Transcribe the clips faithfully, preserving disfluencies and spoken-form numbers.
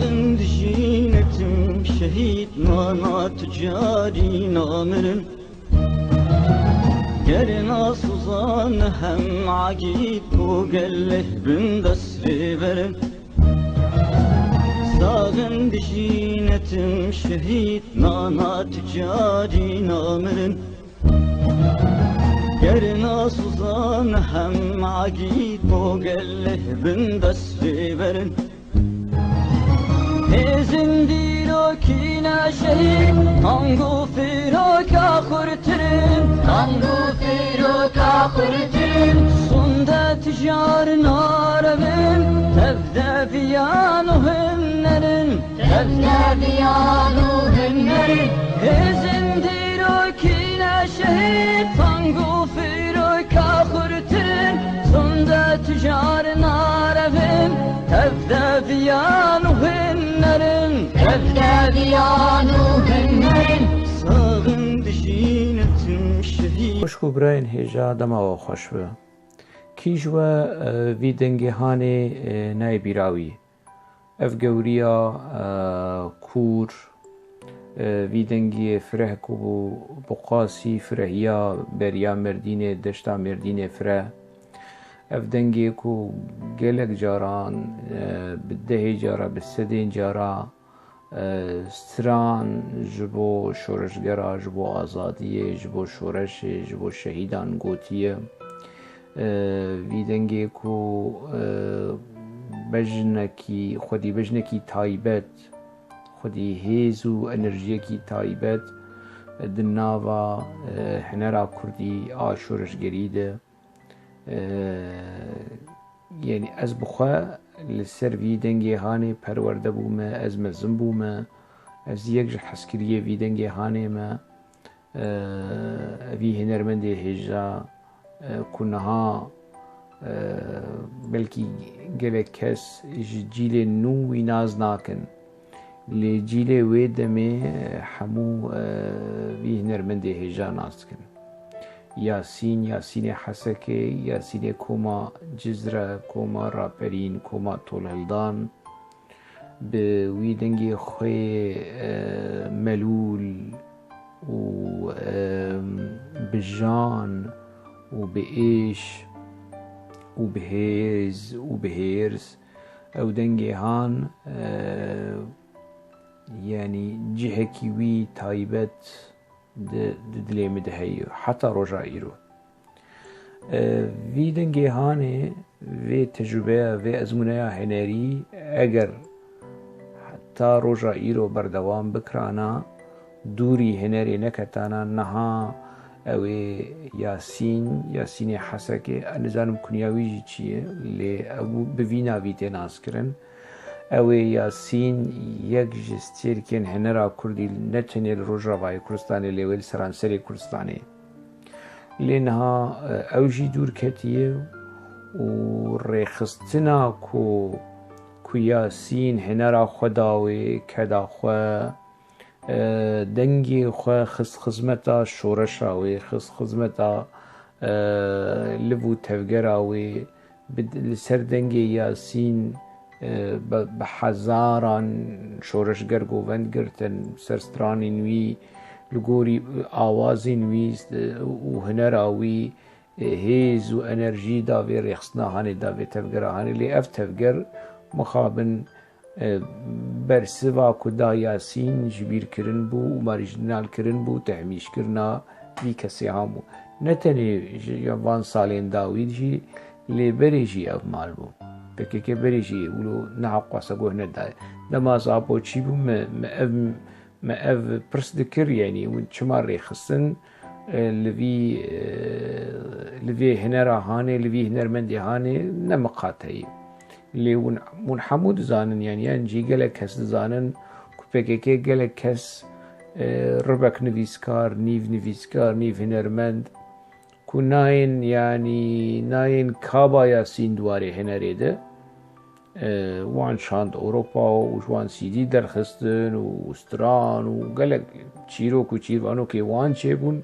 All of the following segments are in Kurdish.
Dijî netim şehîd nana tu carî namirin. Ger nasûzan hem agît ku geleh bin dest vê berin. Saxin dijî netim şehîd nana tu carî namirin. Ger nasûzan hem agît ku geleh bin dest vê berin. Hêzin dîrokî ne şehîd, tang û fîroka xurtirin. Tang û fîroka xurtirin. Sunde tijar narevin, tevde viyan û hinnerin. Tevde viyan û hinnerin. Hêzin dîrokî ne şehîd, tang û fîroka xurtirin. Sunde tijar narevin, tevde viyan û hinnerin. Tevde viyan û hinnerin. Saxin dijî netim şehîd. Xwişk û birayên hêja, dema we xweş be. Kî ji we, e, vî dengê hanê, e, nayê bîra wî? Ev gewriya, e, kûr, e, vî dengê fireh ku bû, bi qasî firehiya beriya Mêrdînê, deşta Mêrdînê fireh. Ev dengê ku gelek caran, e, bi dehê cara, bi sedên cara, e, stran ji bo şoreşgera, ji bo azadiyê, ji bo şoreşê, ji bo şehîdan gotiye. E, vî dengê ku, e, bejnekî, xwedî bejnekî taybet, xwedî hêz û enerjiyekî taybet di nava, e, hunera kurdî a şoreşgerî de. E, yanî ez bi xwe li ser vî dengê hanê perwerde bûme, ez mezin bûme, ez yek ji hezkiriyê vî dengê hanê me. E, vî hunermendê hêja, e, ku niha, e, belkî gelek kes ji cîlên nû wî nas nakin. Lê cîlê wê demê, e, hemû, e, vî hunermendê hêja nas dikin. Yasîn, Yasînê Hesekê, Yasînê koma Cizre, koma Raperîn, koma Tolhildan, bi wî dengê xwe, e, melûl û, e, bi jan û bi êş û bi hêz û bi hêrs, ew dengê han, e, yanî cihekî wî taybet di, di dilê min de heye, heta roja îro. E, vî dengê hanê, vê tecrûbeya, vê ezmûneya hunerî, eger heta roja îro berdewam bikirana, dûrî hunerê neketana, niha ew ê Yasîn, Yasînê Hesekê, ez nizanim kunya wî jî çi ye, lê ew bi vî navî tê naskirin. Ew ê Yasîn yek ji stêrkên hunera kurdî ne tenê li Rojavayê Kurdistanê lê wê li seranserê Kurdistanê. Lê niha, e, ew jî dûr ketiye û rêxistina ku, ku Yasîn hunera xwe da wê, keda xwe, e, dengê xwe xist xizmeta şoreşa wê, xist xizmeta, e, liv û tevgera wê, bi, li ser dengê Yasîn, e, bi, bi hezaran şoreşger govend girtin, ser stranên wî, li gorî awazên wî, e, û hunera wî, e, hêz û enerjî da vê rêxistina hanê, da vê tevgera hanê. Lê ev tevger mixabin, e, bersiva ku da Yasîn ji bîr kirin bû û marîjinal kirin bû, tehmîşkirina vî kesê han bû. Ne tenê ji van salên dawî jî, lê berê jî ev mal bû. P K K berê jî wilo niha qasa guh nedaye. Dema ez Apo çî bûm, me, me ev, me ev pirs dikir, yanî hûn çima rêxistin, e, li vî, e, li vê hunera hanê, li vî hunermendê hanê ne miqate ye. Lê hûn, hûn hemû dizanin, yanî yan jî gelek kes dizanin ku P K K gelek kes, e, ribek nivîskar, nîv nivîskar, nîv hunermend, ku nayên, yanî nayên kaba Yasîn di warê hunerê de, e, wan şand Ewropa û ji wan C D derxistin û stran û gelek çîrok û çîrvanokê wan çêbûn,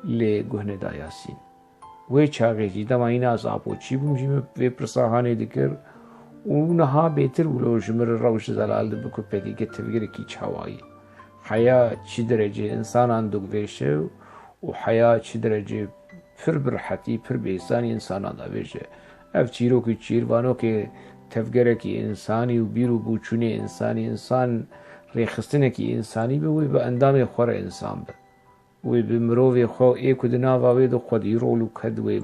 lê guh neda Yasîn. Wê çaxê jî, dema hîna ez Apo çî bûm jî, min vê pirsa hanê dikir Û niha bêtir wilo ji min re rewş zelal dibe ku P K K tevgerekî çawayî. Heya çi derecê însanan dogvêşe û heya çi derecê pir bi rehetî, pir bi hêsanî însanan davêje. Ev çîrok û çîrvanokê tevgerekî însanî û bîr û bûçûnê însanî, însan rêxistinekî însanî be, wê bi endamê xwe re însan be. Wê bi mirovê xwe ê ku di nava wê de xwedî rol û ked wê,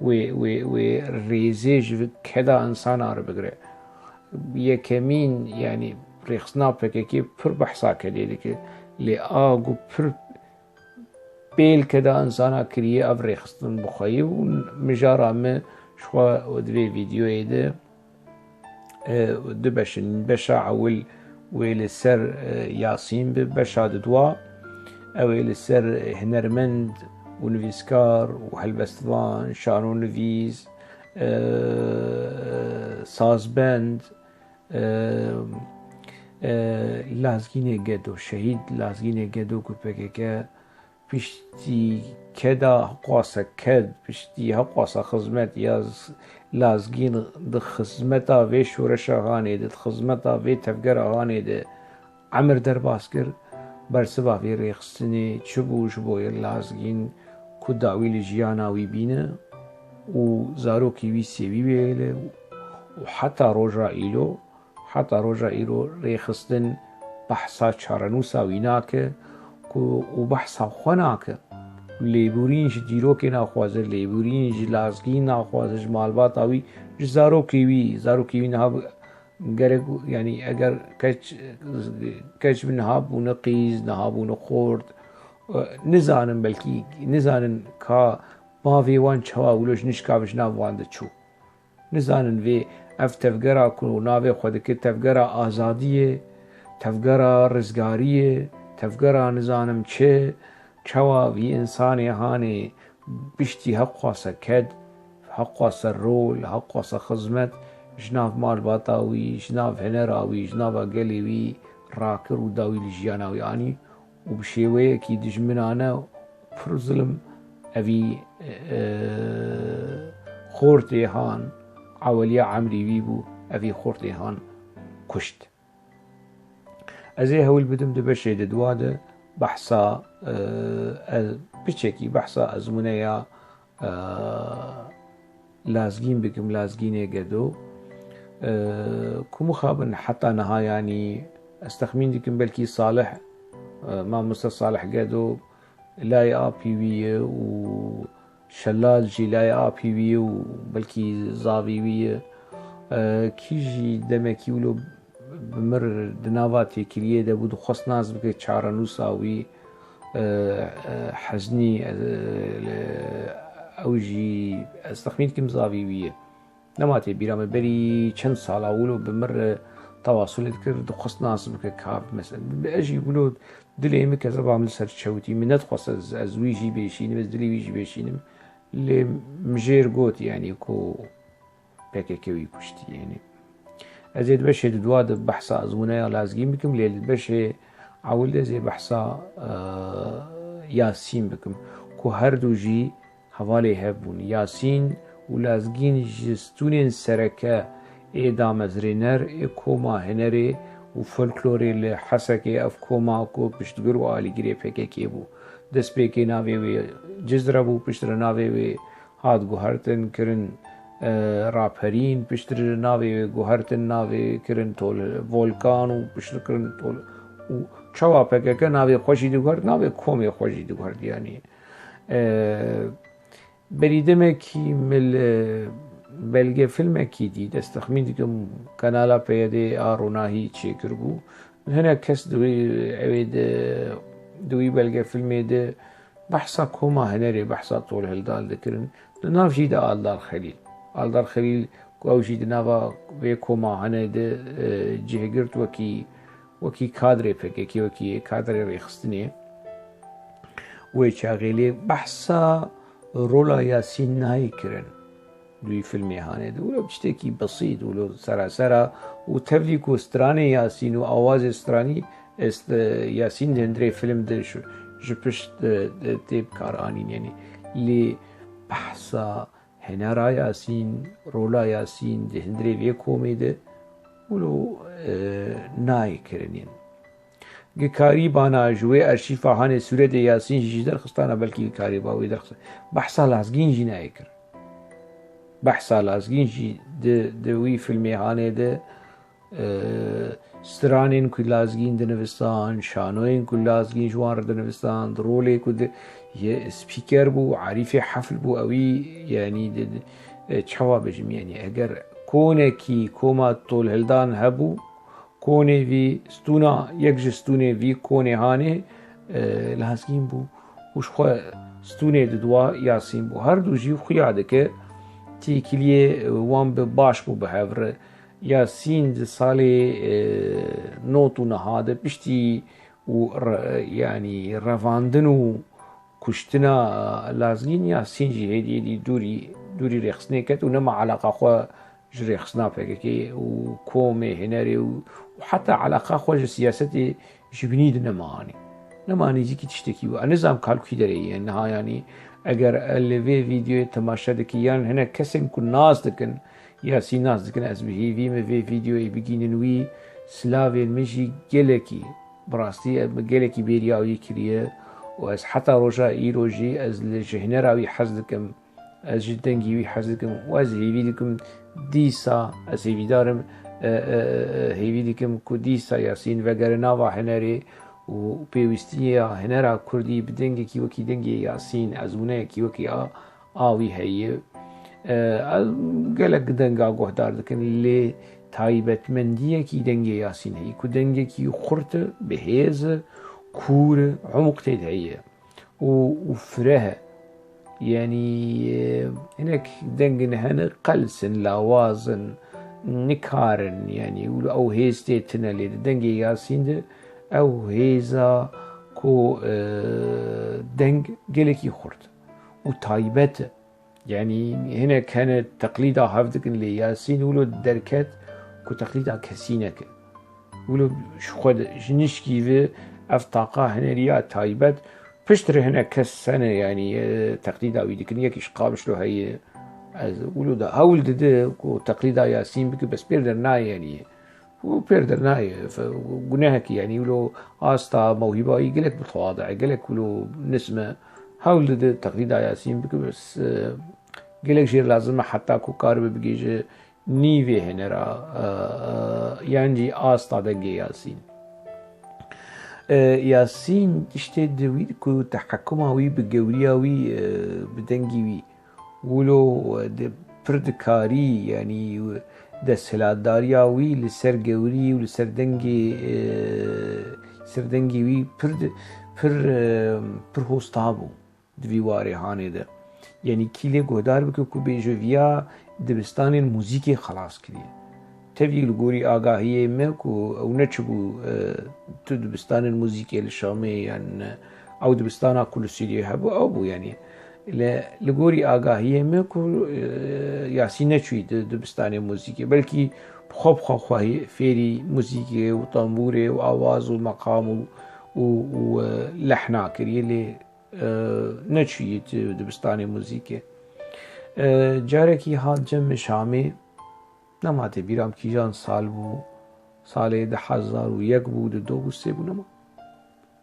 wê, wê, wê rêzê ji keda însana re bigire. Yekemîn, yanî rêxistina P K K pir behsa kedê dike. Lê a ku pir pêl keda însana kiriye, ev rêxistin bi xwe ye û mijara min ji xwe di vê vîdeoyê de, e, du beş in. Beşa ewil wê li ser, e, Yasîn be, beşa didwa ew ê li ser hunermend û nivîskar û helbestvan, şanonivîs, e, sazbend, e, e, Lazgînê Gedo, şehîd Lazgînê Gedo ku P K K piştî keda heqwasa ked, piştî heqwasa xizmet ya z-, Lazgîn di xizmeta vê şoreşa hanê de, di xizmeta vê tevgera hanê de emir derbas kir, bersiva vê rêxistinê çi bû ji bo yê Lazgîn ku dawî li jiyana wî bîne û zarokê wî sêwî wê hêle û heta roja îro, heta roja îro rêxistin behsa çarenûsa wî nake ku û behsa xwe nake. Lêborîn ji dîrokê naxwaze, lêborîn ji Lazgîn naxwaze, ji malbata wî, ji zarokê wî, zarokê wî niha bi-, gerek, yanî eger keç, keç bi niha bûne qîz, niha bûne xort, e, nizanin belkî, nizanin ka bavê wan çawa wilo ji nişka bi ji nav wan de çû. Nizanin vê ev tevgera ku navê xwe dike tevgera azadiyê, tevgera rizgariyê, tevgera nizanim çi, çawa vî însanê hanê piştî heqwasa ked, heqwasa rol, heqwasa xizmet ji nav malbata wî, ji nav hunera wî, ji nava gelê wî rakir û dawî li jiyana wî anî û bi şêweyekî dijminane û pir zilim evî, e, xortê han, eweliya emrî wî bû, evî xortê han kuşt. Ez ê hewl bidim di beşê di dua de behsa, e, ez piçekî behsa ezmûneya, e, Lazgîn bikim, Lazgînê Gedo. E, ku mixabin heta niha, yanî ez texmîn dikim belkî Salih, e, mamoste Salih Gedo layê apî wî ye û Şelal jî layê apî wî ye û belkî zavî wî ye. E, kî jî demekî wilo bi mir di nava têkiliyê de bû, dixwest nas bike çarenûsa wî, e, e, heznî, e, ew jî ez texmîn dikim zavî wî ye. Nema tê bîra me, berî çend sala wilo bi mir re tewasulê dikir, dixwest nas bike ka mesela. Ez jî wilo dilê min kezeba min li ser çewtî, min nedixwest ez, ez wî jî bêşînim, ez dilê wî jî bêşînim. Lê mijêr got, yanî ku P K K wî kuştî, yanî. Ez ê di beşê di dua de behsa ezmûneya Lazgîn bikim, lê di beşê ewil de ez ê behsa, e, Yasîn bikim, ku her du jî hevalê hev bûn. Yasîn û Lazgîn ji stûnên sereke ê damezrêner ê koma hunerê û folklorê li Hesekê, ev koma ku piştgir û alîgirê P K K bû. Destpêkê navê wê Cizre bû, piştre navê wê hat guhertin, kirin, e, Raperîn, piştre navê wê guhertin, navê kirin Tol-, Volkan û piştre kirin Tol-, û çawa P K K navê xwe jî diguhert, navê komê xwe jî diguhert, yanî. E, berî demekî min li belgefilmekî dît, ez texmîn dikim kanala P Y D'ê a ronahî çêkiribû. Hinek kes di wî, ew ê di, di wî belgefilmê de behsa koma hunerê, behsa Tol Hildal dikirin. Di nav jî de Aldar Xelîl. Aldar Xelîl ku ew jî di nava vê koma hene de, e, cih girt wekî, wekî kadrê P K K, wekî kadrê rêxistinê. Wê çaxê lê behsa rola Yasîn nayê kirin. Di wî filmê hanê de wilo tiştekî besît, wilo serasera û tevlî ku stranê Yasîn û awazê stranî, est-, Yasîn di hundirê film de ji, ji pişt, e, e, tê bikaranîn, yanî. Lê behsa Hinera Yasîn, rola Yasîn di hundirê vê komê de wilo, e, nayê kirinîn. Gi karîbana ji wê arşîfa hanê sûretê Yasîn jî ji derxistana, belkî gi karîba wê derxist-, behsa Lazgîn jî nayê kir. Behsa Lazgîn jî di, di wî filmê hanê de, e, stranên ku Lazgîn dinivisan, şanoyên ku Lazgîn ji wan re dinivisan, di rolê ku di, ye spîker bû, Arîfê Hefl bû, ewî, yanî di, di, e, çawa bêjim, yanî eger konekî koma Tolhildan hebû, konê vî stûna, yek ji stûnê vî konê hanê, e, Lazgîn bû û ji xwe stûnê didwa Yasîn bû. Her du jî xuya dike têkiliyê wan bi baş bû bi hev re. Yasîn di salê, e, not û niha de piştî û re-, yanî revandin û kuştina Lazgîn, Yasîn jî hêdî hêdî dûrî, dûrî rêxistinê ket û nema eleqa xwe ji rêxistina P K K û komê, hunerê û, û heta eleqa xwe ji siyasetê ji binî di nema anî. Nema nêzîkî tiştekî wî. Ez nizam kal kî derê ye niha, yanî eger li vê vîdeoyê temaşe dikî yan hinek kesên ku nas dikin, Yasîn nas dikin, ez bi hêvî me vê vîdeoyê bigînin wî, silavên min jî gelekî, bi rastî min gelekî bêriya wî kiriye û ez heta roja îro jî ez li, ji hunera wî hez dikim. Ez ji dengê wî hez dikim û ez hêvî dikim dîsa, ez hêvîdar im, e, e, e, hêvî dikim ku dîsa Yasîn vegere nava hunerê û pêwîstiya hunera kurdî bi dengekî wekî dengê Yasîn, ezmûneyekî wekî a, a wî heye. E, ez gelek denga guhdar dikin, lê taybetmendiyekî dengê Yasîn heye ku dengekî xurt e, bi hêz e, kûr e, umq tê de heye. û, û fireh e. Yanî, e, hinek dengin hene qels in, lawaz in, nikarin, yanî, û ew hêz tê tine, lê di dengê Yasîn de ew hêza ku, e, deng gelekî xurt û taybet e. Yanî hinek hene teqlîda hev dikin, lê Yasîn wilo derket ku teqlîda kesî nekin. Wilo ji xwe de, ji nişkî ve ev taqa huneriya taybet, piştre hinek kes hene, yanî, e, teqlîda wî dikin. Yekî ji Qamişlo heye. Ez wilo da hewl dide ku teqlîda Yasîn bike, bes pêr dernayê, yanî. Û pêr dernayê, fe-, gunehekî, yanî wilo asta mewhîba wî gelek bi tewade, gelek wilo nizm e. Hewl dide teqlîda Yasîn bike, bes, e, gelek jêr lazim e heta ku karibe bigihîje nîvê hunera, e, e, yan jî asta dengê Yasîn. E, Yasîn tiştê di wî ku tehekuma wî bi gewriya wî, e, bi dengî wî, wilo, e, di pir dikarî, yanî desthilatdariya wî li ser gewrî û li ser dengê, e, ser dengê wî pir di, pir, e, pir hosta bû di vî warê hanê de. Yanî kî lê guhdar bike ku bêje viya dibistanên muzîkê xelas kiriye. Tevî li gorî agahiyê me ku ew neçibû, e, tu dibistanên muzîkê li Şamê yan, e, ew dibistana ku li Sûriyê hebû, ew bû, yanî. Li, li gorî agahiyê me ku, e, Yasîn neçûyî di dibistanê muzîkê. Belkî bi xwe bi xwe xwe fêrî muzîkê û tambûrê û awaz û meqam û, û, û, e, lehna kiriye, lê, e, neçûyî di dibistanê muzîkê. E, carekî hat cem min Şamê, nema tê bîra min kîjan sal bû, salê du hezar û yek bû, du, du bû, sê bû, nema.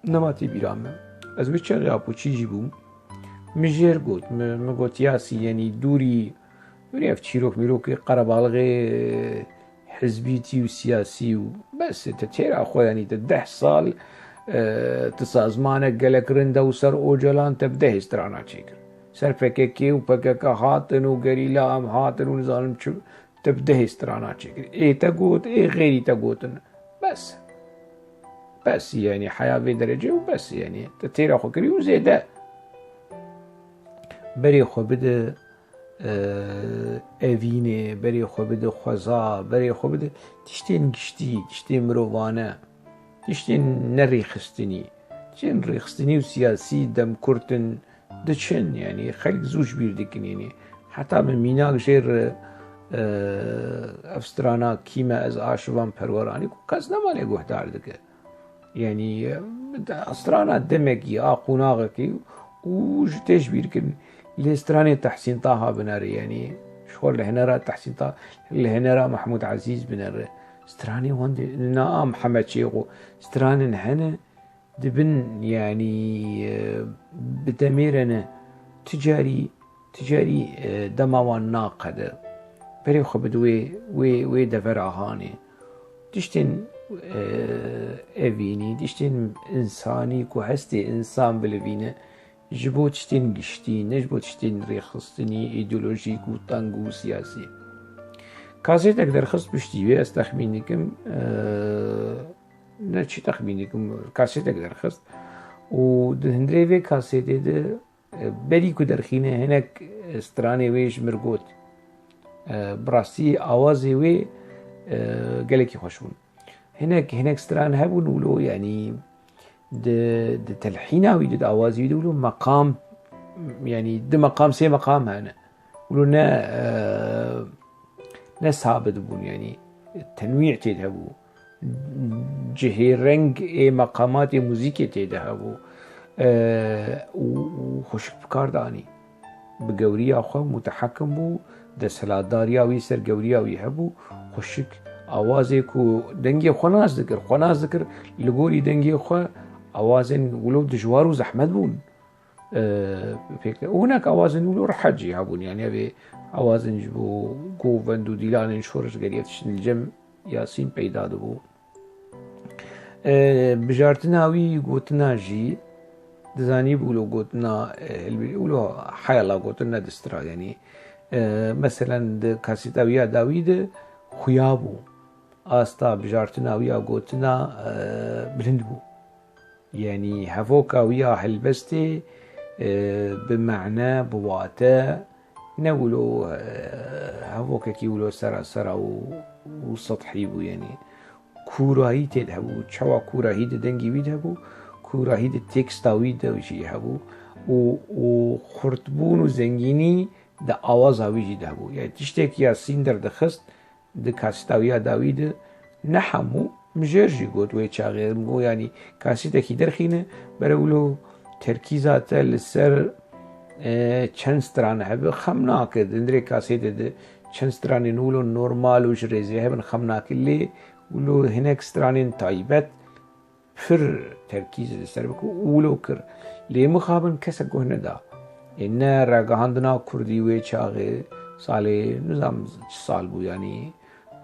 Nema tê bîra min. Ez wê çend rapûçî jî bûm. Min jêr got, min, min got, Yasî, yanî dûrî, dûrî ev çîrok mîrokê qerebalixê hizbîtî û siyasî û bes, te têra xwe, yanî te deh sal, e, tu sazmanek gelek rind e û ser Ocalan te bi dehê strana çêkir. Ser P K K û P K K hatin û gerîla em hatin û nizanim çi, te bi dehê strana çêkir. Ê te got, ê xêrî te gotin. Bes. Bes, yanî heya vê derecê û bes, yanî te têra xwe kirî û zêde. Berê xwe bide, e, evînê, berê xwe bide xweza, berê xwe bide tiştên giştî, tiştên mirovane, tiştên nerêxistinî. Tiştên rêxistinî û siyasî dem kurt in, diçin, yanî xelk zû ji bîr dikin, yanî heta min mînak jêr, e, ev strana Kî me ez aşivan Perwer anî ku kes nema lê guhdar dike. Yanî, e, strana demekî, a qonaxekî û ji tê ji bîr kirin. Lê stranê Tehsîn Taha binere, yanî ji xwe li hinera Tehsîn Taha, li hinera Mehmûd Ezîz binere. Stranê wan dê, na a Mihemed Çêxo, stranên hene dibin, yanî, e, bi demê re ne. Ti carî, ti carî, e, dema wan naqede. Berê xwe bide wê, wê, wê devera hanê. Tiştên, e, evînî, tiştên însanî ku hestê însan bilivîne, ji bo tiştên giştî, ne ji bo tiştên rêxistinî, îdeolojîk û teng û siyasî. Kasêtek derxist piştî wê, ez texmîn dikim, e, ne çi texmîn dikim, kasêtek derxist û di hundirê vê kasêtê de, e, berî ku derxîne hinek, e, stranê wê ji mir got. E, bi rastî awazê wê, e, gelekî xweş bûn. Hinek, hinek stran hebûn wilo, yanî di, di telhîna wî de, di awazê wî de wilo meqam, yanî du meqam, sê meqam hene. Wilo ne, e, ne sabit bûn, yanî tenwî tê de hebû. Cihê reng ê meqamatê muzîkê tê de hebû. E, û, û xweşik bi kar danî. Bi gewriya xwe mutehekim bû, desthilatdariya wî ser gewriya wî hebû, xweşik awazê ku dengê xwe nas dikir, xwe nas dikir, li gorî dengê xwe awazên wilo dijwar û zehmet bûn. E, pêk, û hinek awazên wilo rehet jî hebûn, yanî evê awazên ji bo govend û dîlanên şoreşgeriyê tiştin li cem Yasîn peyda dibû. E, bijartina wî gotina jî, dizanî wilo gotina, e, hilbî-, wilo heyala gotin ne distra, yanî, e, meselen di kaseta wî ya dawî de xuya bû. Asta bijartina wî ya gotina, e, bilind bû. Yanî hevoka wî ya helbestê, e, bi mane, bi wate, ne wilo, e, hevokekî wilo sera sera û, û sethî bû, yanî kûrahî tê de hebû. Çawa kûrahî di dengê wî de hebû, kûrahî di teksta wî de jî hebû û, û xurtbûn û zengînî di awaza wî jî de hebû. Yanî tiştek Yasîn derdixist, di kaseta wî ya dawî de ne hemû, min jêr jî got wê çaxê, min got, yanî kasîtekî derxîne, bere wilo terkîza te li ser, e, çend stran hebe, xem nake, di hundirê kasêtê de çend stranên wilo normal û ji rêzê hebin, xem nake, lê wilo hinek stranên taybet, pir terkîz li ser bike û wilo kir. Lê mixabin kesek guh neda. Ê ne ragihandina kurdî wê çaxê, salê nizam çi sal bû, yanî,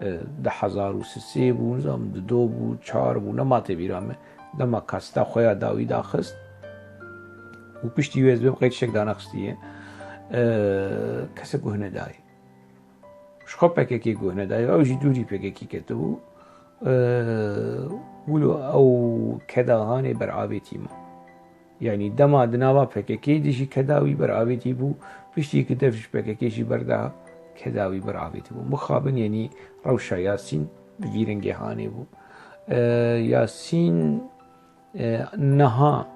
e, du hezar û sisê bû, nizam du do bû, çar bû, nema tê bîra me. Dema kaseta xwe ya dawî daxist û piştî wê ez bêm qey tiştek danaxistiye, e, kesek guh nedayê. Ji xwe P K K guh nedayê, ew jî dûrî P K K ketibû. Eee, wilo ew keda hanê beravêtî ma. Yanî dema di nava P K K de jî keda wî beravêtî bû, piştî ku dev ji P K K jî berda, keda wî beravêtî bû. Mixabin, yanî rewşa Yasîn bi vî rengê hanê bû. Eee, Yasîn E, niha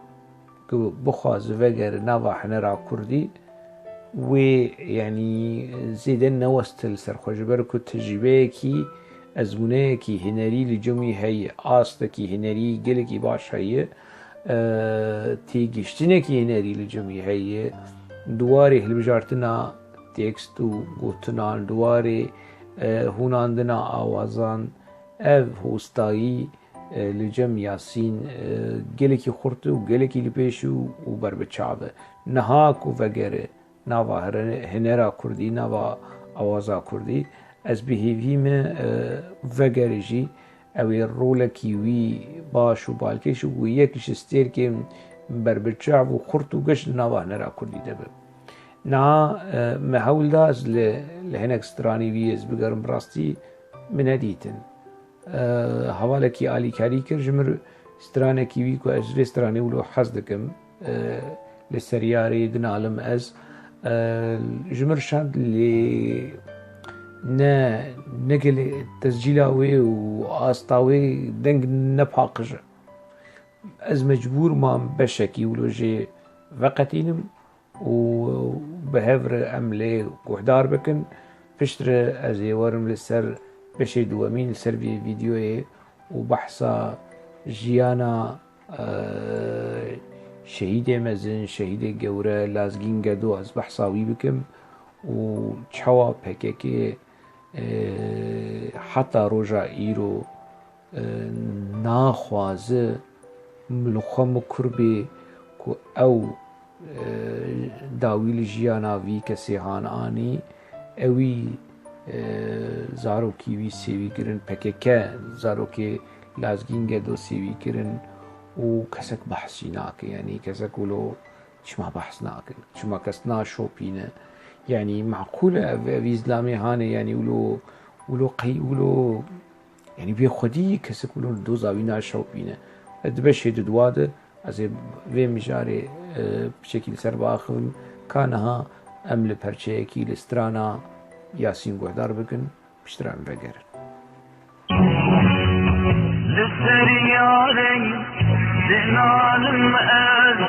ku bixwaze vegere nava hunera kurdî, wê, yanî, zêde neweste li ser xwe, ji ber ku tecrûbeyekî, ezmûneyekî hunerî li cem wî heye, astekî hunerî gelekî baş heye, e, têgihiştinekî hunerî li cem wî heye, di warê hilbijartina tekst û gotinan, di warê, e, hûnandina awazan, ev hostayî, e, li cem Yasîn, e, gelekî xurt û gelekî li pêş û, û berbiçav e. Niha ku vegere nava here-, hinera kurdî, nava awaza kurdî, ez bi hêvî me, e, vegere jî, ew ê rolekî wî baş û balkêş û wî yek ji stêrkên berbiçav û xurt û geş li nava hinera kurdî de be. Niha, e, me hewl da ez li, li hinek stranî wî ez bigerim, bi rastî min nedîtin. E, hevalekî alîkarî kir ji min, stranekî wî ku ez vê stranê wilo hez dikim, e, li ser yarê dinalim ez, e, ji min şand lê ne, ne gelê tescîla wê û asta wê deng ne paqij e. Ez mecbûr mam beşekî wilo jê veqetînim û bi hev re em lê guhdar bikin. Piştre ez ê werim li ser beşê duwemîn, li ser vê vîdeoyê û behsa jiyana, e, Şehîdê mezin, şehîdê gewre, Lazgîn Gedo, ez behsa wî bikim û çawa P K K, e, heta roja îro, e, naxwaze li xwe mikur bê ku ew, e, dawî li jiyana vî kesê han anî, ewî, e, zarokî wî sêwî kirin, P K K zarokê Lazgîn Gedo sêwî kirin û kesek behs jî nake. Yanî kesek wilo çima behs nakin? Çima kes naşopîne? Yanî meqûl e ev, ev îzlamê hane, yanî wilo, wilo qey, wilo, yanî bê xwedî kesek wilo doza wî naşopîne. Ez di beşê di dua de ez ê vê mijarê, e, piçekî li ser biaxivim, ka niha em li perçeyekî li strana Yasîn guhdar bikin. Piştre em vegerin. Li ser yarê dinalim ez,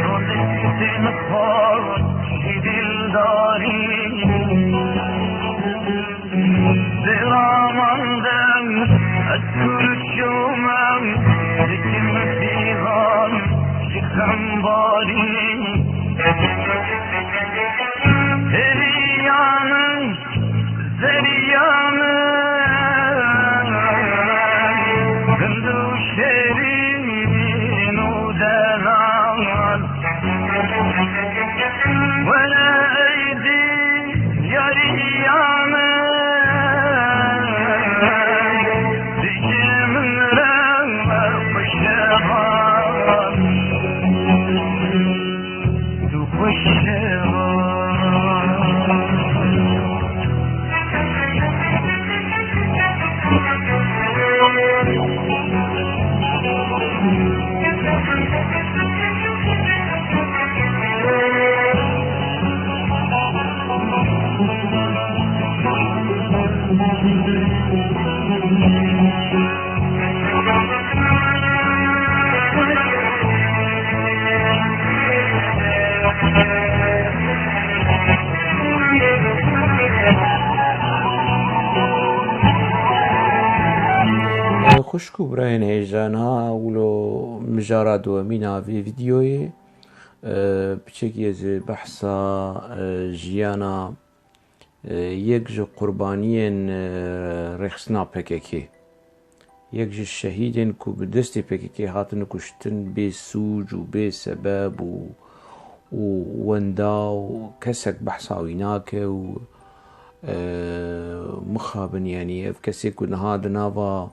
rondê sîtin xwe ji dildarî. Diraman dem ez kurşumem, dikim fîgan ji xembarî. Hêviya min Zeriya min, gund û şêrîn û delal. Were ey diyariya min, dijî min re xweş e. Xwişk û birayên hêja, niha wilo mijara duwemîn a vê vîdyoyê, e, piçekî ez ê behsa, e, jiyana, e, yek ji qurbaniyên, e, rêxistina P K K. Yek ji şehîdên ku bi destê P K K hatin kuştin, bê sûc û bê sebeb û, û wenda û kesek behsa wî nake û, e, mixabin, yanî ev kesê ku niha di nava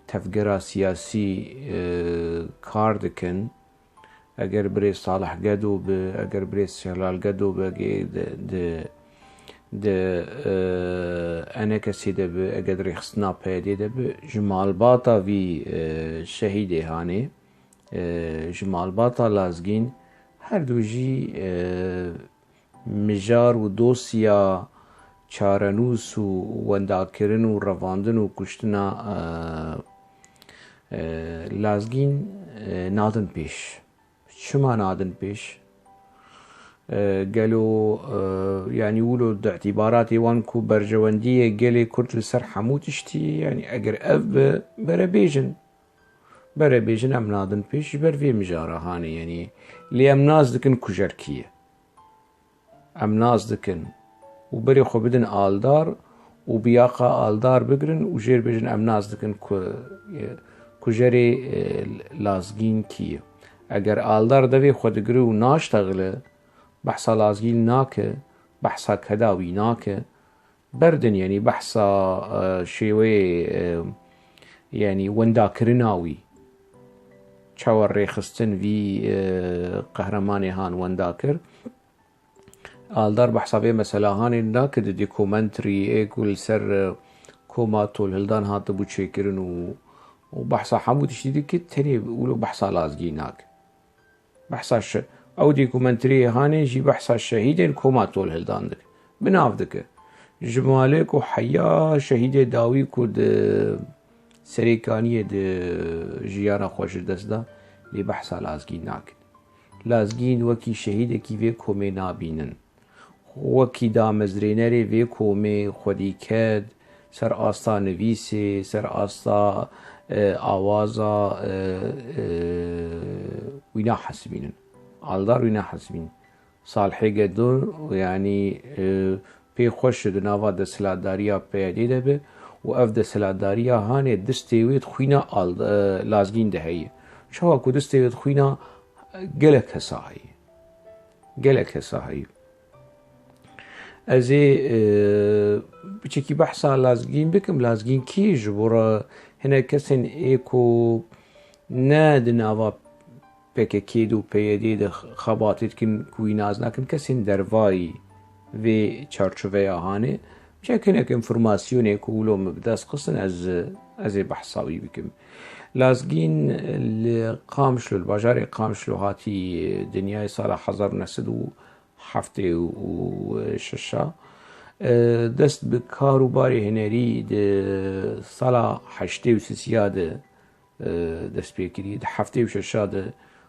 tevgera siyasî, e, kar dikin, eger birêz Salih Gedo bi, eger birêz Şelal Gedo bi, eger di, di, di, e, enekesê de bi, eger di rêxistina P Y D'ê de bi, ji malbata vî, e, şehîdê hanê, e, ji malbata Lazgîn, her du jî, e, mijar û dosya çarenûs û wendakirin û revandin û kuştina, e, e, Lazgîn, e, nadin pêş. Çima nadin pêş? E, gelo, e, yanî wilo di îtîbaratê wan ku berjewendiyê gelê Kurd li ser hemû tiştî, yanî eger ev bi, bere bêjin. Bere bêjin em nadin pêş ji ber vê mijara hanê, yanî lê em nas dikin kujer kî ye. Em nas dikin û berê xwe bidin Aldar û biyaqa Aldar bigirin û jêr bêjin em nas dikin ku, e, kujerê, e, Lazgîn kî ye. Eger Aldar devê xwe digire û naştexile, behsa Lazgîn nake, behsa keda wî nake, berdin, yanî behsa, e, şêweyê, e, yanî wendakirina wî. Çawa rêxistin vî, e, qehremanê han wenda kir. Aldar behsa vê mesela hanê nake di dokumenteriyê ku li ser, e, koma Tolhildan hatibû çêkirin û, û behsa hemû tiştî dike, tenê wilo behsa Lazgî nake. Behsa şe-, ew dokumenteriyê hanê jî behsa şehîdên koma Tolhildan dike. Bi nav dike. Ji malê ku heya şehîdê dawî ku di Serêkaniyê de jiyana xwe ji dest da, lê behsa Lazgîn nakin. Lazgîn wekî şehîdekî vê komê nabînin. Wekî damezrênerê vê komê xwedî ked, ser asta nivîsê, ser asta, e, awaza, e, e, wî nahesibînin. Aldar wî nehesibîn. Salihê Gedo, yanî, e, pê xweş di nava desthilatdariya P Y D'ê de be û ev desthilatdariya hanê distê wê di xwîna Al-, e, Lazgîn de heye. Çawa ku distê wê di xwîna gelek kesa heye. Gelek kesa heye. Ez ê, e, piçekî behsa Lazgîn bikim. Lazgîn kî? Ji bo re hinek kesên ê ku ne di nava P K K de û P Y D de xebatê dikin ku wî nas nakin, kesên dervayî vê çarçoveya hanê. Çek hinek informasyonê ku wilo min bi dest xistin, ez, ez ê behsa wî bikim. Lazgîn li Qamişlo, li bajarê Qamişlo hatî dinyayê sala hezar û neh sed û heftê û şeş a. E, dest bi kar û barê hunerî di sala heştê û sisiya de, e, dest pê kiriye. Di heftê û şeş a de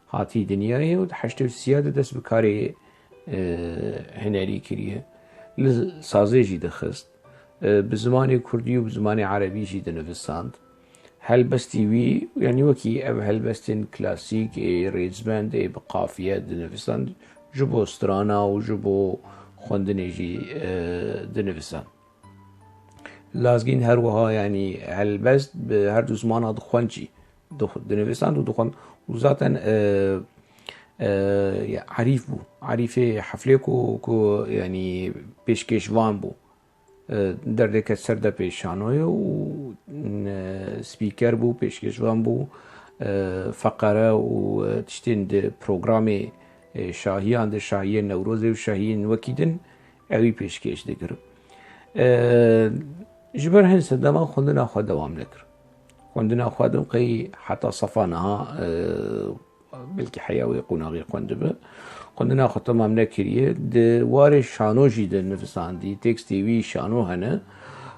hatî dinyayê û di heştê û sisiya de dest bi karê, e, hunerî kiriye. Li sazê jî dixist. E, bi zimanê kurdî û bi zimanê erebî jî dinivisand. Helbestî wî, yanî wekî ev helbestên klasîk ê rêzbend ê bi qafiye dinivisand, ji bo strana û ji bo xwendinê jî, e, dinivisand. Lazgîn her wiha, yanî helbest bi her du zimana dixwend jî, dix-, dinivisand û dixwend. Û zaten, e, e, ya, erîf bû. Erîfê heflê ku, ku, yanî pêşkêşvan bû. E, derdê ket ser depê şanoyê û, e, spîker bû, pêşkêşvan bû, e, feqere û, e, tiştên di programê, e, şahiyan de, şahiyên Newrozê û şahiyên wekî din, ewî pêşkêş dikir. E, ji ber hin sedema xwendina xwe dewam nekir. Xwendina xwe din qey heta sefa niha, e, belkî heya wê qonaxî xwendibe. Xwendina xwe temam nekiriye. Di warê şano jî de nivisandî, tekstê wî şano hene.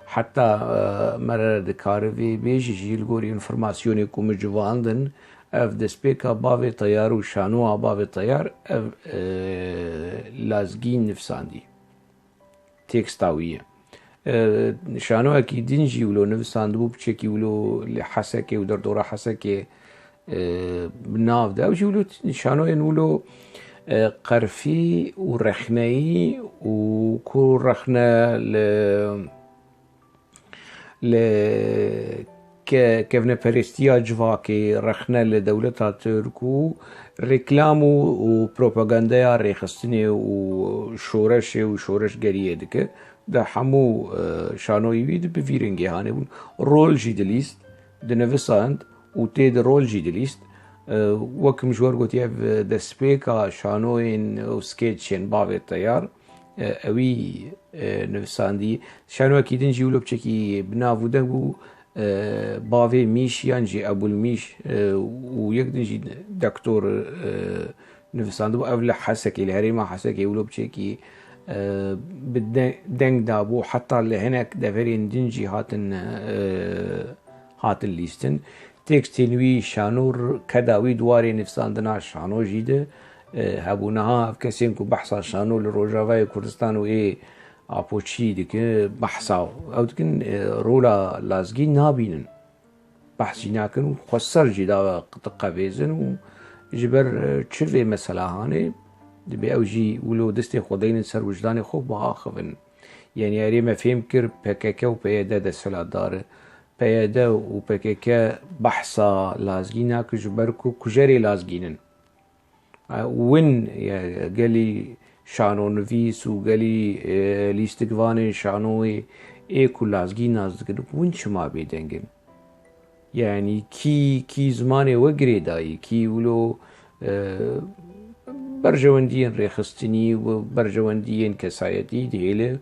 Heta, e, mere dikare vê bêjî jî li gorî înformasyonê ku min civandin, ev destpêka bavê Teyar û şanoa bavê Teyar, ev, e, Lazgîn nivisandî. Teksta wî ye. E, şanoyekî din jî wilo nivisandibû, piçekî wilo li Hesekê û derdora Hesekê, e, bi nav de. Ew jî wilo t-, şanoyên wilo, e, qerfî û rexneyî û ku rexne li, li ke-, kevneperestiya civakê, rexne li dewleta Tirk û reklam û, û propagandeya rêxistinê û şoreşê û şoreşgeriyê dike. Di hemû, e, şanoyî wî di bi vî rengê hanê bûn. Rol jî dilîst, dinivisand û tê di rol jî dilîst. E, wek min ji we re gotiye, ev destpêka şanoyên û sketçên bavê Teyar, e, ewî, e, nivisandî. Şanoyekî din jî wilo piçekî bi nav û deng bû, e, Bavê Mîş yan jî Ebul Mîş, e, û yek din jî Doktor, e, nivisandibû. Ev li Hesekê, li herêma Hesekê wilo piçekî, e, bi de-, deng dabû. Heta li hinek deverên din jî hatin, e, hatin lîstin. Tekstên wî şano r-, keda wî di warê nivîsandina şano jî de, e, hebû. Niha ev kesên ku behsa şano li Rojavayê Kurdistan û ê Apoçî dike, behsa ew dikin, e, rola Lazgî nabînin. Behs jî nakin û xweser jî da diqevêzin û ji ber, e, çi vê mesela hanê, dibê ew jî wilo destê xwe deynin ser wijdanê xwe biaxivin. Yanî erê me fêm kir P K K û P Y D desthilatdar e. P Y D û P K K behsa Lazgî nakin ji ber ku kujerê Lazgîn in. Win, e, gelî şanonivîs û gelî, e, lîstikvanên şanoyê ê ku Lazgî nas dikin, win çima bêdeng in? Yanî kî, kî zimanê we girêdayî, kî wilo, e, berjewendiyên rêxistinî û berjewendiyên kesayetî dihêle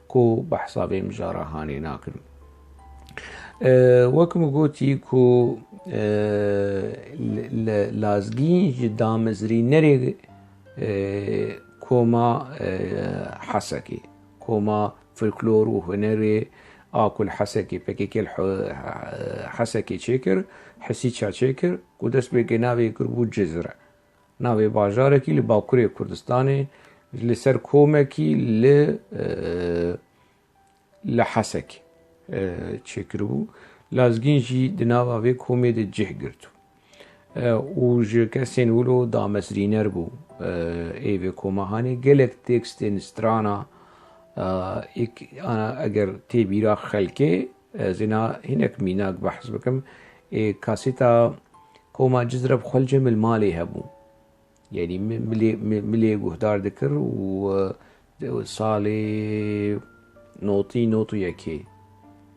ku behsa vê mijara hanê nakin. E, wek min gotî ku, e, li, li Lazgîn ji damezrînerê, e, koma, e, Hesekê, koma folklor û hunerê a ku li Hesekê, P K K li He-, Hesekê çêkir, Hesîça çêkir, ku destpêkê navê kiribû Cizre. Navê bajarekî li Bakurê Kurdistanê, li ser komekî li, e, li Hesek, e, çêkiribû. Lazgîn jî di nava vê komê de cih girtibû. e, û ji kesên wilo damezrîner bû, e, ê vê koma hanê. Gelek tekstên strana, e, êk-, ana, eger tê bîra xelkê, ez êna hinek mînak behs bikim. Ê, kasêta Koma Cizre bi xwe li cem li malê hebû. Yanî mi-, milê, mi-, milê guhdar dikir û, e, salê notî, not û yekê.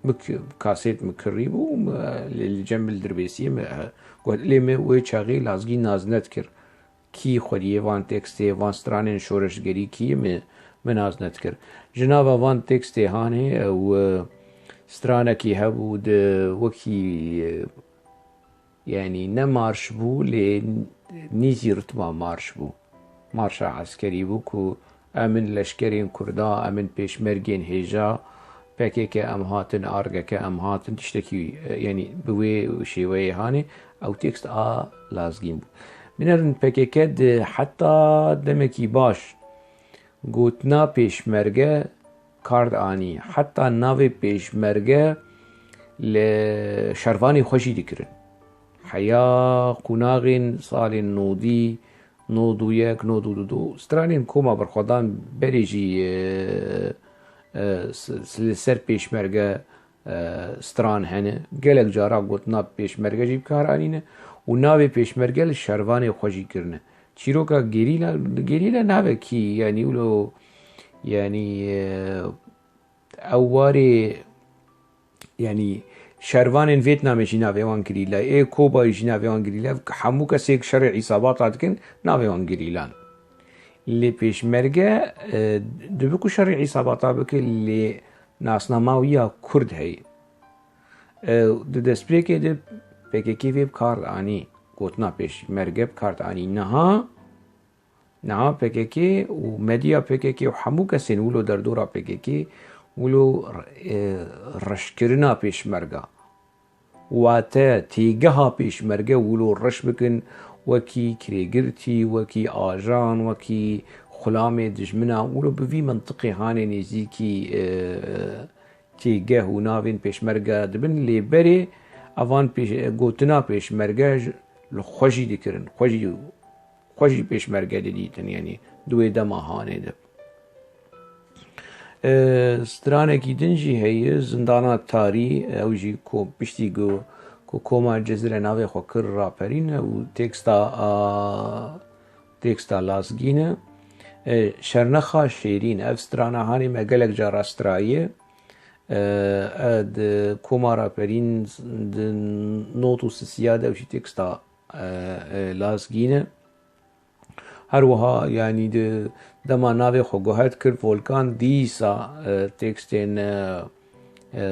Min k-, kasêt min kirî bû, min, li, li cem li dirbêsiyê min, e, got, lê min wê çaxê lazgî nas nedikir. Kî xwediyê van tekstê, van stranên şoreşgerî kî ye, min, min nas nedikir. Ji nava van tekstê hanê, e, û, e, stranekî hebû di wekî, e, Yanî ne marş bû, lê nîzî ritma marş bû. Marşa eskerî bû ku em in leşkerên Kurda, em in pêşmergên hêja, P K K em hatin, R G K em hatin, tiştekî, e, yanî bi wê şêweyê hanê, ew tekst a lazgîn bû. Binerin P K K di heta demekî baş gotina pêşmerge kar dianî. Heta navê pêşmerge li şervanê xwe jî dikirin. Heya qunaxên salên nodî, nod û yek, nod û du, stranên koma berxwedan berê jî, e, e, s-, s-, li ser pêşmerge, e, stran hene. Gelek cara gotina pêşmerge jî bi kar anîne û navê pêşmerge li şervanê xwe jî kirine. Çîroka gerîla, gerîla navekî, yanî wilo, yanî, e, ew warê, yanî şervanên Vêtnamê jî navê wan gerîla, ê Kobayê jî navê wan gerîla, hemû kesê ku şerê îsabata dikin, navê wan gerîlan. Lê pêşmerge, e, dibe ku şerê îsabata bike, lê nasnama wî ya Kurd heye. E, di destpêkê de P K K vê bi kar anî, gotina pêşmerge bi kar anî. Niha, niha P K K û medya P K K û hemû kesên wilo derdora P K K wilo, e, reşkirina pêşmerga. Wate têgeha pêşmerge wilo reş bikin, wekî kirêgirtî, wekî ajan, wekî xulamê dijmina, wilo bi vî mintiqê hanê nêzîkî, e, têgeh û navên pêşmerge dibin, lê berê evan pêş-, gotina pêşmerge ji, li xwe jî dikirin, xwe jî, xwe jî pêşmerge didîtin, yanî di wê dema hanê de. E, stranekî din jî heye, Zindana Tarî, ew jî ku piştî ku, ku koma Cizre navê xwe kir raperîn e û teksta a, teksta lazgîn e. E, Şernexa Şêrîn, ev strana hanê me gelek cara straye. E, e, di koma raperîn di not û sisiya de ew jî teksta, e, e, lazgîn e. Her wiha, yanî di dema navê xwe guhet kir Volkan, dîsa, e, tekstên, e, e,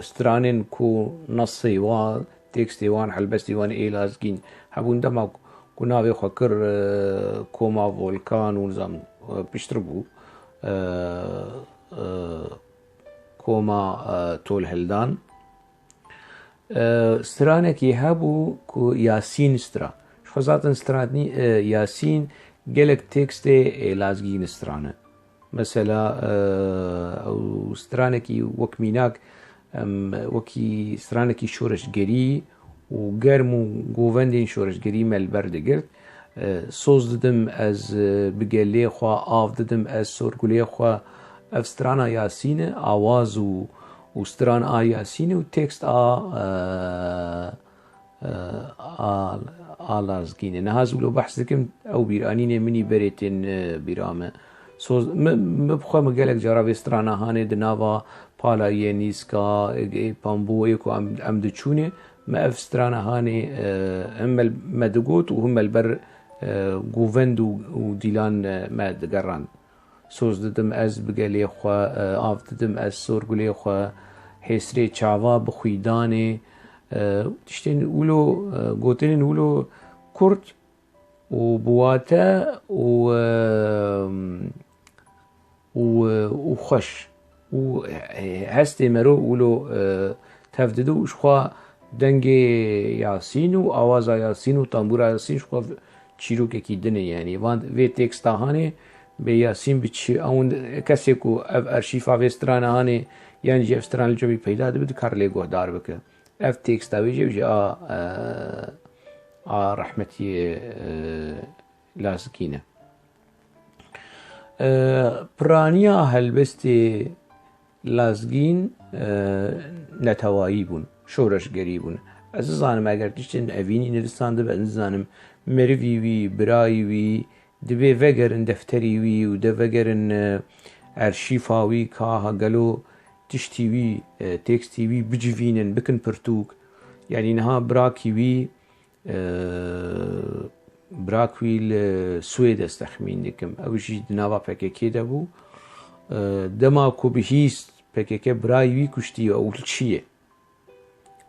stranên ku nesê wan, tekstê wan, helbestê wan ê lazgîn hebûn, dema ku navê xwe kir, e, koma Volkan û nizam, e, piştre bû, e, e, koma, e, Tolhildan. E, stranekî hebû ku Yasîn stran. Ji xwe zaten stranî, e, Yasîn gelek tekstê, e, lazgî strane. Mesela, e, ew stranekî wek mînak, em, wekî stranekî şoreşgerî û germ û govendên şoreşgerî me li ber digirt. E, soz didim ez, e, bi gelê xwe, av didim ez sorgulê xwe. Ev strana Yasîn e, awaz û, û stran a Yasîn e û tekst a, e, e, a, a Lazgîn e. Niha ez wilo behs dikim, ew bîranînê min î berê tên, e, bîra me. Soz, mi, mi bi xwe mi gelek cara vê strana hanê di nava Pala yê Nîska, ê, ê Pambû, ê ku em, em diçûnê, me ev strana hanê, e, him me, me digot û him me li ber, e, govend û, û dîlan, e, me digerand. Soz didim ez bi gelê xwe, e, av didim ez sorgulê xwe, hêsrê çava bi xwîdanê, e, tiştên wilo, e, gotinên wilo kurt û bi wate û, e, û, û xweş û hestê mero wilo, e, tev dide û ji xwe dengê Yasîn û awaza Yasîn û tambûra Yasîn ji xwe çîrokekî din e, yanî van vê teksta hanê bê Yasîn bi çi, ew kesê ku ev arşîfa vê strana hanê yan jî ev stran li cem wî peyda dibe dikare lê guhdar bike. Ev teksta wê jî, ew jî a, e, a rehmetiyê, e, Lazgîn e. E, piraniya helbestê Lazgîn, e, netewayî bûn, şoreşgerî bûn. Ez nizanim eger tiştên evînî nivîsandibe, ez nizanim merivî wî, birayî wî, divê vegerin defterî wî û de vegerin, e, erşîfa wî, ka ha gelo tiştî wî, e, tekstî wî bicivînin, bikin pirtûk. Yanî niha birakî wî, e, birak wî li Swêd ez texmîn dikim. Ew jî di nava P K K de bû. E, dema ku bihîst P K K birayî wî kuştiye, ew li çi ye?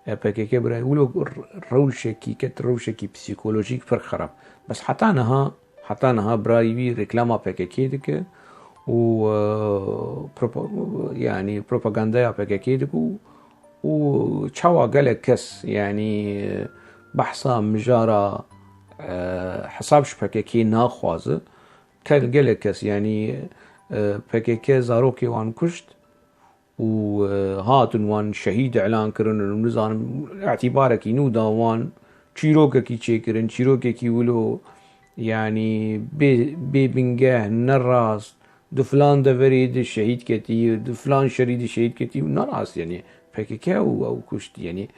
E, P K K birayî wilo r-, rewşekî ket, rewşekî psîkolojîk pir xerab. Bes heta niha, heta niha birayî wî reklama P K K dike û, e, propa-, yanî propagandaya P K K dike û, û çawa gelek kes, yanî, e, behsa mijara, e, hesab ji P K K naxwaze. Kel-, gelek kes, yanî, e, P K K zarokê wan kuşt û, e, hatin wan şehîd îlan kirin û nizanim îtîbarekî nû da wan, çîrokekî çêkirin, çîrokekî wilo, yanî bê, bê bingeh, ne rast, di filan deverê de şehîd ketî, di filan şerî de şehîd ketî û ne rast, yanî P K K û ew kuştî, yanî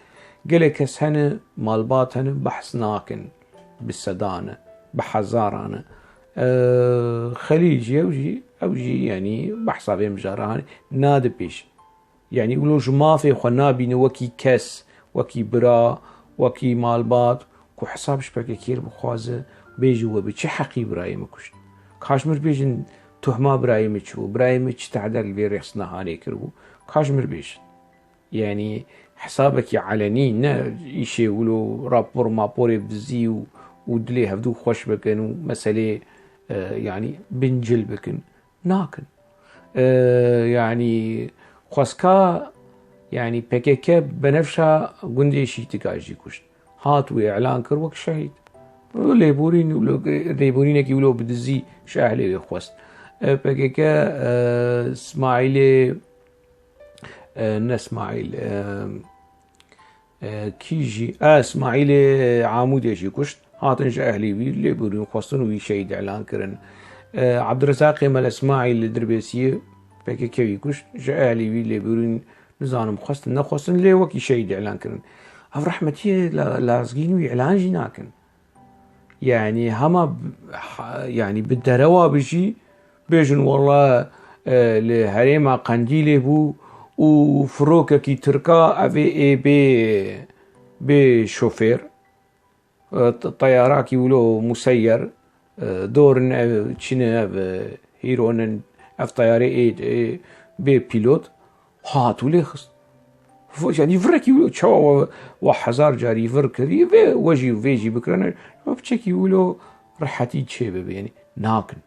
gelek kes hene, malbat hene, behs nakin, bi sedan e, bi hezaran e. E, Xelîl jî, ew jî, ew jî, yanî behsa vê mijara hane, nade pêş. Yanî wilo ji mafê xwe nabîne wekî kes, wekî bira, wekî malbat, ku hesab ji P K K bixwaze, bêje we bi çi heqî birayê min kuşt? Ka ji min re bêjin, tuhma birayê min çi bû? Birayê min çi tehder li vê rêxistina hanê kiribû? Ka ji min re bêjin. Yanî hesabekî elenî, ne îşê wilo rapor maporê bizî û, û dilê hevdû xweş bikin û meselê, e, yanî bincil bikin. Nakin. E, yanî xwestka, yanî P K K Benefşa gundê Şîtika jî kuşt. Hat wê îlan kir wek şehîd. Lêborîn, lêborînekî wilo bi dizî ji ehlê wê xwest. E, P K K, e, Smaîlê, e, ne Smaîl, e, e, kî jî, e, Smaîlê Amûdê jî kuşt. Hatin ji ehlê wî lêborîn xwestin û wî şehîd îlan kirin. E, Abdurezaqê Mele Smaîl li Dirbêsiyê P K K wî kuşt. Ji ehlê wî lêborîn, nizanim xwestin nexwestin, lê wekî şehîd îlan kirin. Ev rehmetiyê La-, Lazgîn wî îlan jî nakin. Yanî hema b-, ha-, yanî bi derewa bijî, bêjin wela, e, li herêma Qendîlê bû û firokekî tirka ev ê bê, bê şofêr, e, t-, teyarakî wilo museyer, e, dorin ev, çin e ev, e, hîronin, ev teyarê ê, ê bê pîlot. Hat û lê xist. V-, yanî virekî wilo çawa we, we hezar carî vir kirî, vê we jî, vê jî bikirine, we piçekî wilo rehetî çê bibe, yanî nakin.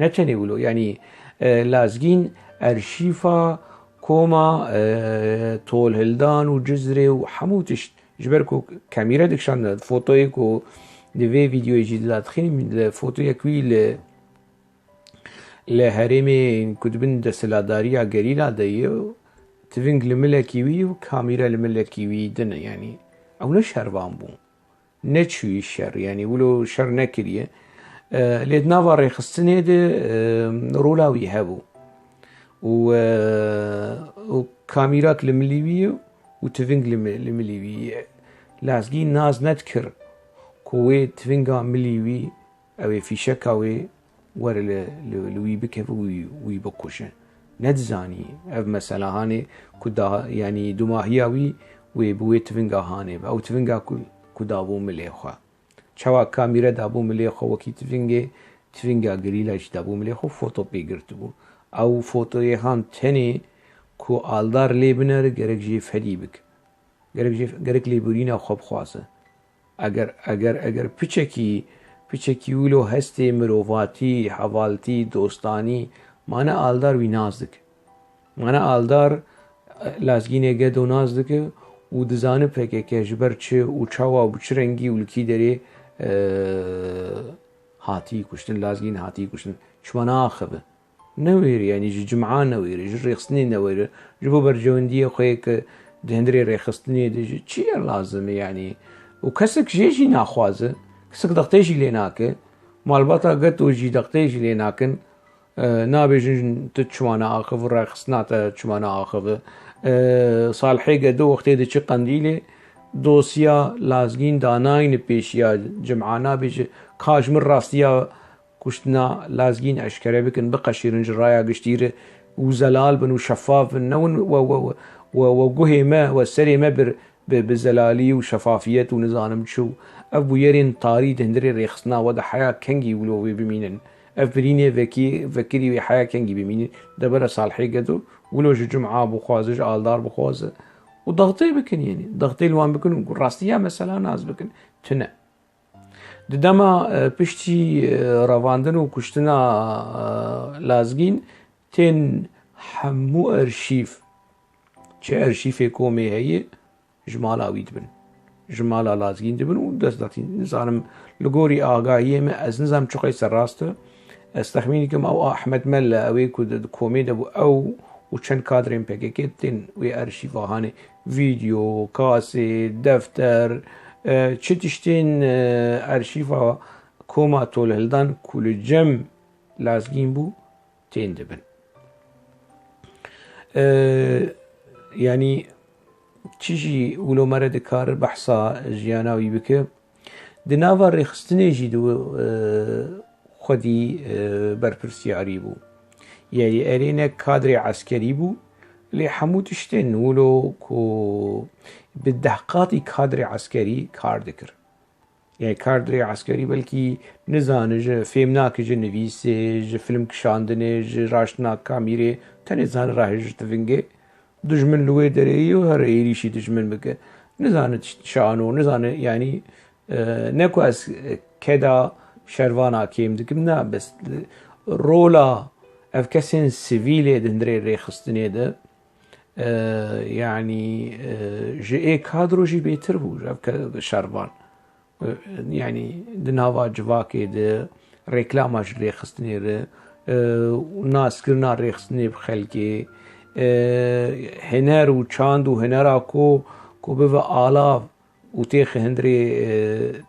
Ne tenê wilo, yanî, e, Lazgîn erşîfa koma, e, tolhildan û Cizrê û hemû tişt, ji ber ku kamîre dikişand, fotoyê ku di vê vîdeoyê jî dila dixînim, li fotoyek wî li Li herêmê ku di bin desthilatdariya gerîla de ye, tiving li milekî wî û kamîre li milekî wî din e, yanî ew ne şervan bû. Neçûyî şer, yanî wilo şer nekiriye. E, lê di nava rêxistinê de, e, rola wî hebû. Û, e, û kamîrak li milî wî ye û tiving li mi-, li milî wî ye. Lazgî nas nedikir ku wê tivinga milî wî, ew ê fîşeka wê were li, li, li wî bikeve û wî, wî bikuje. Nedizanî ev mesela hanê ku da, yanî dumahiya wî wê bi wê tivinga hanê be. Ew tivinga ku, ku dabû milê xwe. Çawa kamîre dabû milê xwe wekî tivingê, tivinga gerîla jî dabû milê xwe, foto pê girtibû. Ew fotoyê han tenê ku aldar lê binere gerek jê fedî bike. Gerek jê, gerek lêborîna xwe bixwaze. Eger, eger, eger piçekî, piçekî wilo hestê mirovatî, hevaltî, dostanî mane, aldar wî nas dike. Mane aldar, e, Lazgînê Gedo nas dike û dizane P K K ji ber çi û çawa û bi çi rengî û li kî derê, e, hatî kuştin, Lazgîn hatî kuştin. Çima naaxive? Newêre, yanî ji cima newêre, ji rêxistinê newêre, ji bo berjewendiyê xwe yê ke di hundirê rêxistinê de ji çi ye lazim e, yanî, û kesek jê jî naxwaze, kesek dextê jî lê nake, malbata geto jî dextê jî lê nakin, e, nabêjin tu çima naaxiv, rêxistina te çima naaxiv. E, Salihê Gedo wextê diçi Qendîlê, dosya Lazgîn danayne pêşiya cima, nabêje ka ji min rastiya kuştina Lazgîn eşkere bikin, biqeşîrin ji raya giştî re û zelal bin û şefaf bin, newin we, we, we, we, we guhê me, we serê me bir bi, bi zelalî û şefafiyet û nizanim çi û ev bûyerên tarî di hundirê rêxistina we de heya kengî wilo wê bimînin. Ev birînê vekî, vekirî wê heya kengî bimînin. Debera Salihê Gedo wilo ji cuma bixwaze, ji aldar bixwaze û dextê bikin, yanî dextê li wan bikin û rastiya mesela nas bikin. Tune. Di dema, e, piştî, e, revandin û kuştina, e, Lazgîn tên hemû arşîv, çi arşîvê komê heye, ji mala wî dibin. Ji mala Lazgîn dibin û dest datîn. Nizanim, li gorî agahiyê me, ez nizanim çi qeyse rast e. Ez texmîn dikim ew Ahmed Melle, ew ê ku di, di komê de bû, ew û çend kadrên P K K tên wê arşîva hanê. Vîdeo, kasê, defter, e, çi tiştên, e, arşîva koma tolhildan ku li cem Lazgîn bû, tên dibin. E, yanî çi jî wilo me re dikare behsa jiyana wî bike. Di nava rêxistinê jî di, e, xwedî, e, berpirsiyarî bû. Yanî erê ne kadrê eskerî bû, lê hemû tiştên wilo ku bi dehqatî kadrê eskerî kar dikir. Yanî kadrê eskerî belkî nizane ji fêm nake ji nivîsê, ji film kişandinê, ji raştina kamîrê, tenê zane rahêje ji tivingê. Dijmin li wê derê ye û here êrîşî dijmin bike. Nizane tişt şano, nizane, yanî, e, ne ku ez, e, keda şervana kêm dikim, na, bes, e, rola ev kesên sivîlê di hundirê rêxistinê de, e, yanî, e, ji ê kadro jî bêtir bû, ev ke-, şervan. E, yanî di nava civakê de rêklama ji rêxistinê re, e, û naskirina rêxistinê bi xelkê, e, huner û çand û hunera ku, ku bive alav û têxi hundirê, e,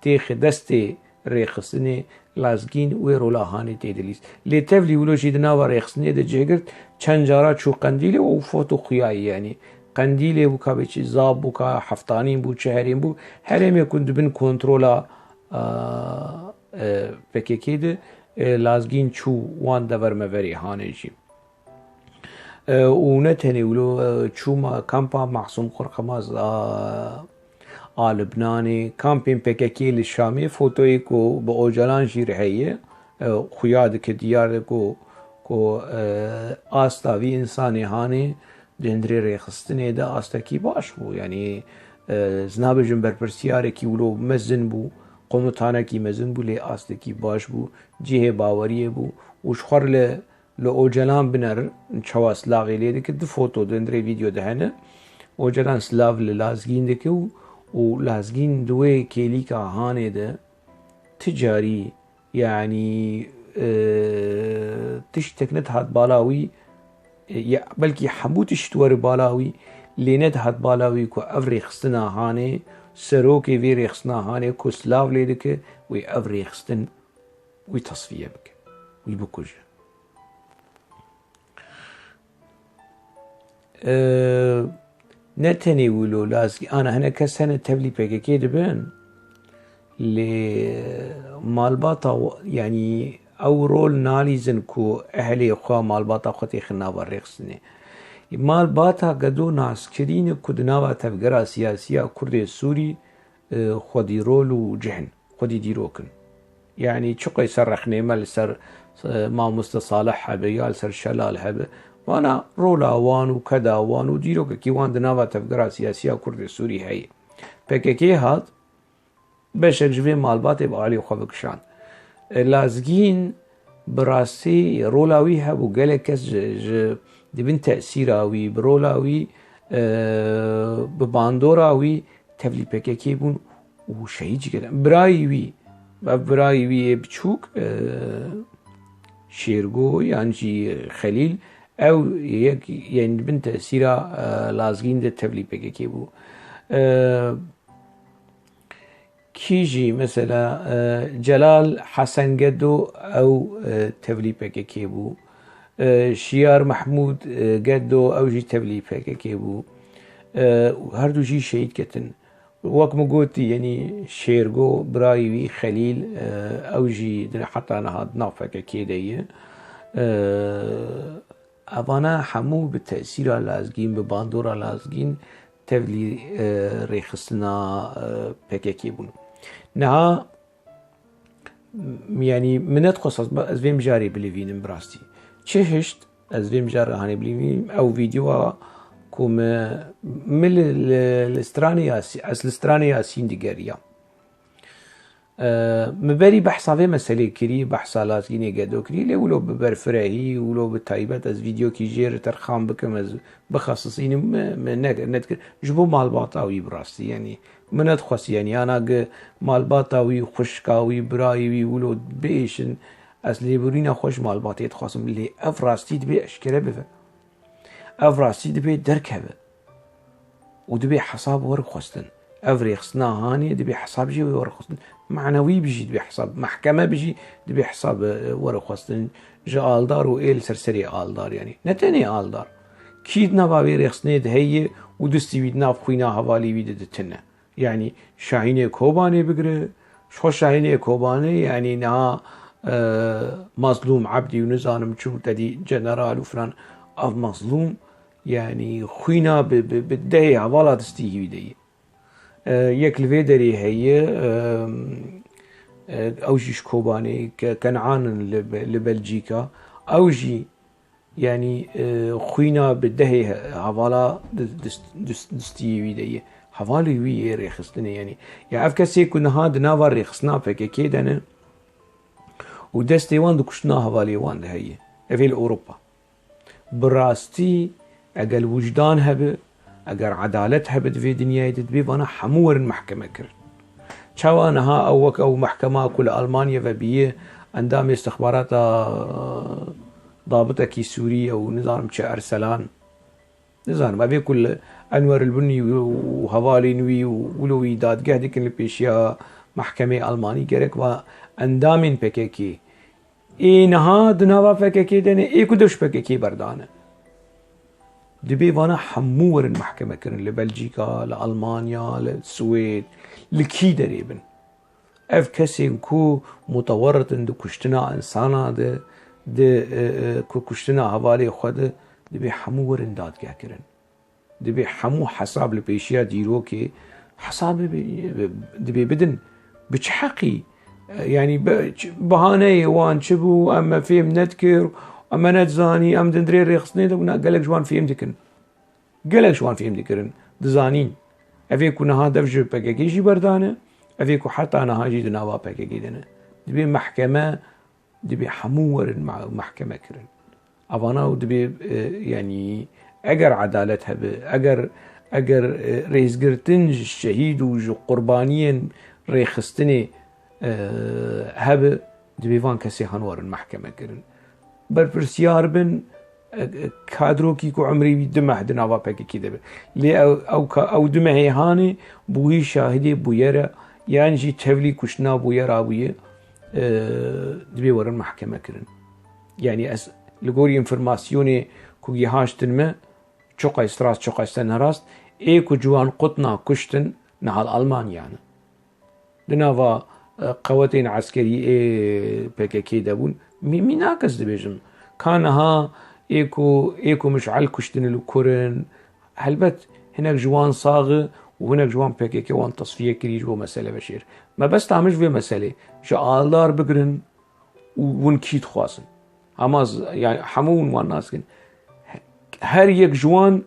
têxi destê rêxistinê, Lazgîn wê rola hanê tê dilîst. Lê tevlî wilo jî di nava rêxistinê de cih girt, çend cara çû Qendîlê û foto xuyayî, yanî Qendîlê bû, ka bê çi Zap bû, ka Heftanîn bû, çi herêm bû, herêmê ku di bin kontrola, a, e, P K K de, e, Lazgîn çû wan dever meverê hanê jî. E, û ne tenê wilo, e, çû ma-, kampa Masûm Xurxemaz a, a Libnanê, kampên P K K li Şamê, fotoyê ku bi Ocalan jî re heye, e, xuya dike diyar de ku, ku, e, asta vî însanê hanê di hundirê rêxistinê de astekî baş bû. Yanî, e, ez nabêjim berpirsiyarek wilo mezin bû, komutanekî mezin bû, lê astekî baş bû, cihê baweriyê bû û ji xwe re li, li Ocalan biner çawa silavê lê dike. Du foto di hundirê vîdeo de hene. Ocalan silav li Lazgîn dike û, û Lazgîn di wê kêlîka hanê de ti carî, yanî, e, tiştek nedihat bala wî, e, ya, belkî hemû tişt were bala wî, lê nedihat bala wî ku ev rêxistina hanê, serokê vê rêxistina hanê ku silav lê dike, wê ev rêxistin wî tasfiye bike, wî bikuje. E, ne tenê wilo Lazgîn, ana hinek kes hene tevlî P K K dibin, lê malbata wa-, yanî ew rol nalîzin ku ehlê xwe, malbata xwe têxin nava rêxistinê. Malbata Gedo naskirîn e ku di nava tevgera siyasî ya Kurdê Sûrî, e, xwedî rol û cih in, xwedî dîrok in. Yanî çi qeyse rexnê me li ser, e, Mamoste Salih hebe ya li ser Şelal hebe, vana rola wan û keda wan û dîrokekî wan di nava tevgera siyasî ya Kurdê Sûrî heye. P K K hat, beşek ji vê malbatê bi alî xwe bikişand. E, Lazgîn bi rastî rola wî hebû, gelek kes ji, ji di bin tesîra wî, bi rola wî, e, bi bandora wî tevlî P K K bûn û şehîd jî kirin. Birayî wî, ev birayî wî yê biçûk, e, Şêrgo yan jî Xelîl, ew yek yên bin tesîra, e, Lazgîn de tevlî P K K bû. E, Kî jî mesela, e, Celal Hesen Gedo ew, e, tevlî P K K bû. E, Şiyar Mehmûd, e, Gedo ew jî tevlî P K K bû. E, û her du jî şehîd ketin. Wek min gotî, yanî Şêrgo, birayî wî Xelîl, e, ew jî di heta niha di nav P K K de ye. E, Evana hemû bi tesîra Lazgîn, bi bandora Lazgîn tevlî, e, rêxistina, e, P K K bûn. Niha, m-, yanî min nedixwest ez, ez vê mijarê bilivînim bi rastî. Çi hişt ez vê mijarê hanê bilivînim, ew vîdeoya ku me, min li, li, li stranê Yasî-, ez li stranê Yasîn digeriyam. E, min berî behsa vê meselê kirî, behsa Lazgînê Gedo kirî, lê wilo bi berfirehî, wilo bi taybet ez vîdeokî jê re terxan bikim, ez bixesisînim, min, min ne, nedikir. Ji bo malbata wî bi rastî, yanî min nedixwest, yanî ana gi malbata wî, xwişka wî, birayê wî wilo biêşin, ez lêborîna xwe ji malbatê dixwazim, lê ev rastî dibê eşkere bibe. Ev rastî dibê derkeve. û dibê hesab were xwestin. Ev rêxistina hanê dibê hesab jê wê were xwestin. Manewî bijî dibê hesab, mehkeme bijî dibê hesab, e, were xwestin. Ji aldar û ê li ser serê aldar, yanî. Ne tenê aldar. Kî di nava vê rêxistinê de heye û distî wî di nav xwîna hevalê wî de ditine. Yanî Şahînê Kobanê bigire, ji xwe Şahînê Kobanê, yanî niha, e, Mazlûm Ebdî û nizanim çi û te dî general û filan, ev Mazlûm, yanî xwîna bi, bi, bi dehê hevala distî wî de ye. E, yek li vê derê heye, e, e, ew jî ji Kobanê, Ke-, Kenan in li Be-, li Belcîka. Ew jî, yanî, e, xwîna bi dehê he-, hevala di-, dis-, dis-, distiyê wî de ye. Hevalê wî yê rêxistinê, yanî. Ya ev kesê ku niha di nava rêxistina P K K de ne û destê wan di kuştina hevalê wan de heye. Ev ê li Ewropa. Bi rastî, eger wijdan hebe, eger edalet hebe di vê dinyayê de, dibê vana hemû werin mehkeme kirin. Çawa niha ew wek ew mehkema ku li Almanya ve bîye, endamê istixbarata, e, dabitekî Sûrî ew nizanim çi Erselan, nizanim, evê ku li Enwer el Bunî û hevalên wî û wilo wî dadgeh dikin li pêşiya mehkemê Almanî, gerek va endamên P K K ê niha di nava P K K de ne, ê ku dev ji P K K berdane. Dibê vana hemû werin mehkeme kirin li Belcîka, li Almanya, li Swêd, li kî derê bin. Ev kesên ku mutewerrit in di kuştina insana de, di, e, e, ku kuştina hevalê xwe de, dibê hemû werin dadgeh kirin. Dibê hemû hesab li pêşiya dîrokê hesabê bi-, dibê bidin. Bi çi heqî? E, yanî bi-, çi, bahaneyê wan çi bû? Em me fêm nedikir, em me nedizanî, em di hundirê rêxistinê de bûn, gelek ji wan fêm dikin. Gelek ji wan fêm dikirin, dizanîn. Evê ku niha dev ji P K K jî berdane, evê ku heta niha jî di nava P K K de ne. Dibê mehkeme, dibê hemû werin ma-, mehkeme kirin. Evana û dibê, e, yanî eger edalet hebe, eger, eger, e, rêzgirtin ji şehîd û ji qurbaniyên rêxistinê, e, hebe, dibê van kesê han werin mehkeme kirin. Berpirsiyar bin, e, e, kadrokî ku emrê wî du meh di nava P K K de be. Lê ew, ew ka-, ew du mehê hanê bûyî şahidê bûyera, yan jî tevlî kuştina bûyera bûye, e, dibê werin mehkeme kirin. Yanî ez li gorî înformasyonê ku gihaştin me, çiqas rast, çiqas ne rast, ê ku ciwan qutina kuştin, niha li Almanya ne. Di nava, e, qewetên eskerî ê P K K de bûn. Mî-, mînak ez dibêjim. Ka niha ê ku, ê ku mişel kuştin li kur in, helbet hinek ji wan sax e û hinek ji wan P K K wan tesfiye kirî ji bo mesele veşêr. Mebesta min ji vê meselê, ji aldar bigirin û hûn kî dixwazin. Hema z-, yani hemû hûn wan nas dikin. Her yek ji wan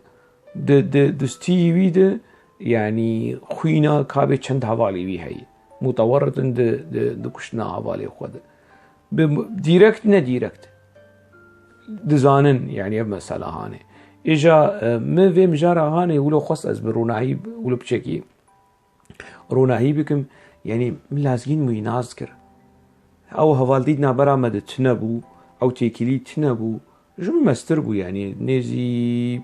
di, di, di stîyê wî de, yanî xwîna kabê çend hevalê wî heye. Mutewerrit in di, di, di kuştina hevalê xwe de. Bi, direkt ne direkt. Dizanin, yani ev mesela hanê. Îja, e, min vê mijara hanê wilo xwest ez bi ronahî, wilo piçekî ronahî bikim, yanî min Lazgîn wî nas dikir. Ew heval dît navbera me de tune bû, ew têkilî tune bû. Ji min mestir bû, yanî nêzî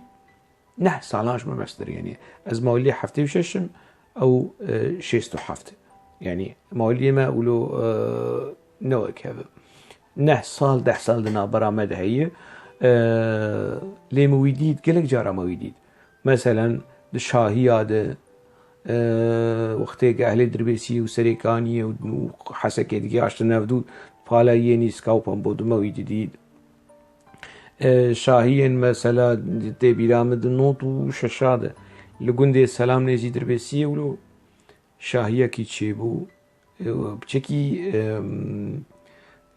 neh salan ji min mestir, yanî ez mawlî heftê û şeş im, ew, e, şêst û heft. Yanî mawlidê me wilo, e, ne wek hev e. Neh sal, deh sal di navbera me de heye. E, lê min wî dît, gelek cara me wî dît. Meselen, di Şahiya de, e, wextê ku ehlê Dirbêsiyê û Serêkaniyê û, û Hesekê digihîştin navdû, pala yê nîska û pembo di me wî didît. E, Şahiyên mesela tê bîra min di not û şeşa de li gundê Selam nêzî Dirbêsiyê wilo şahiyekî çêbû. E, piçekî, em,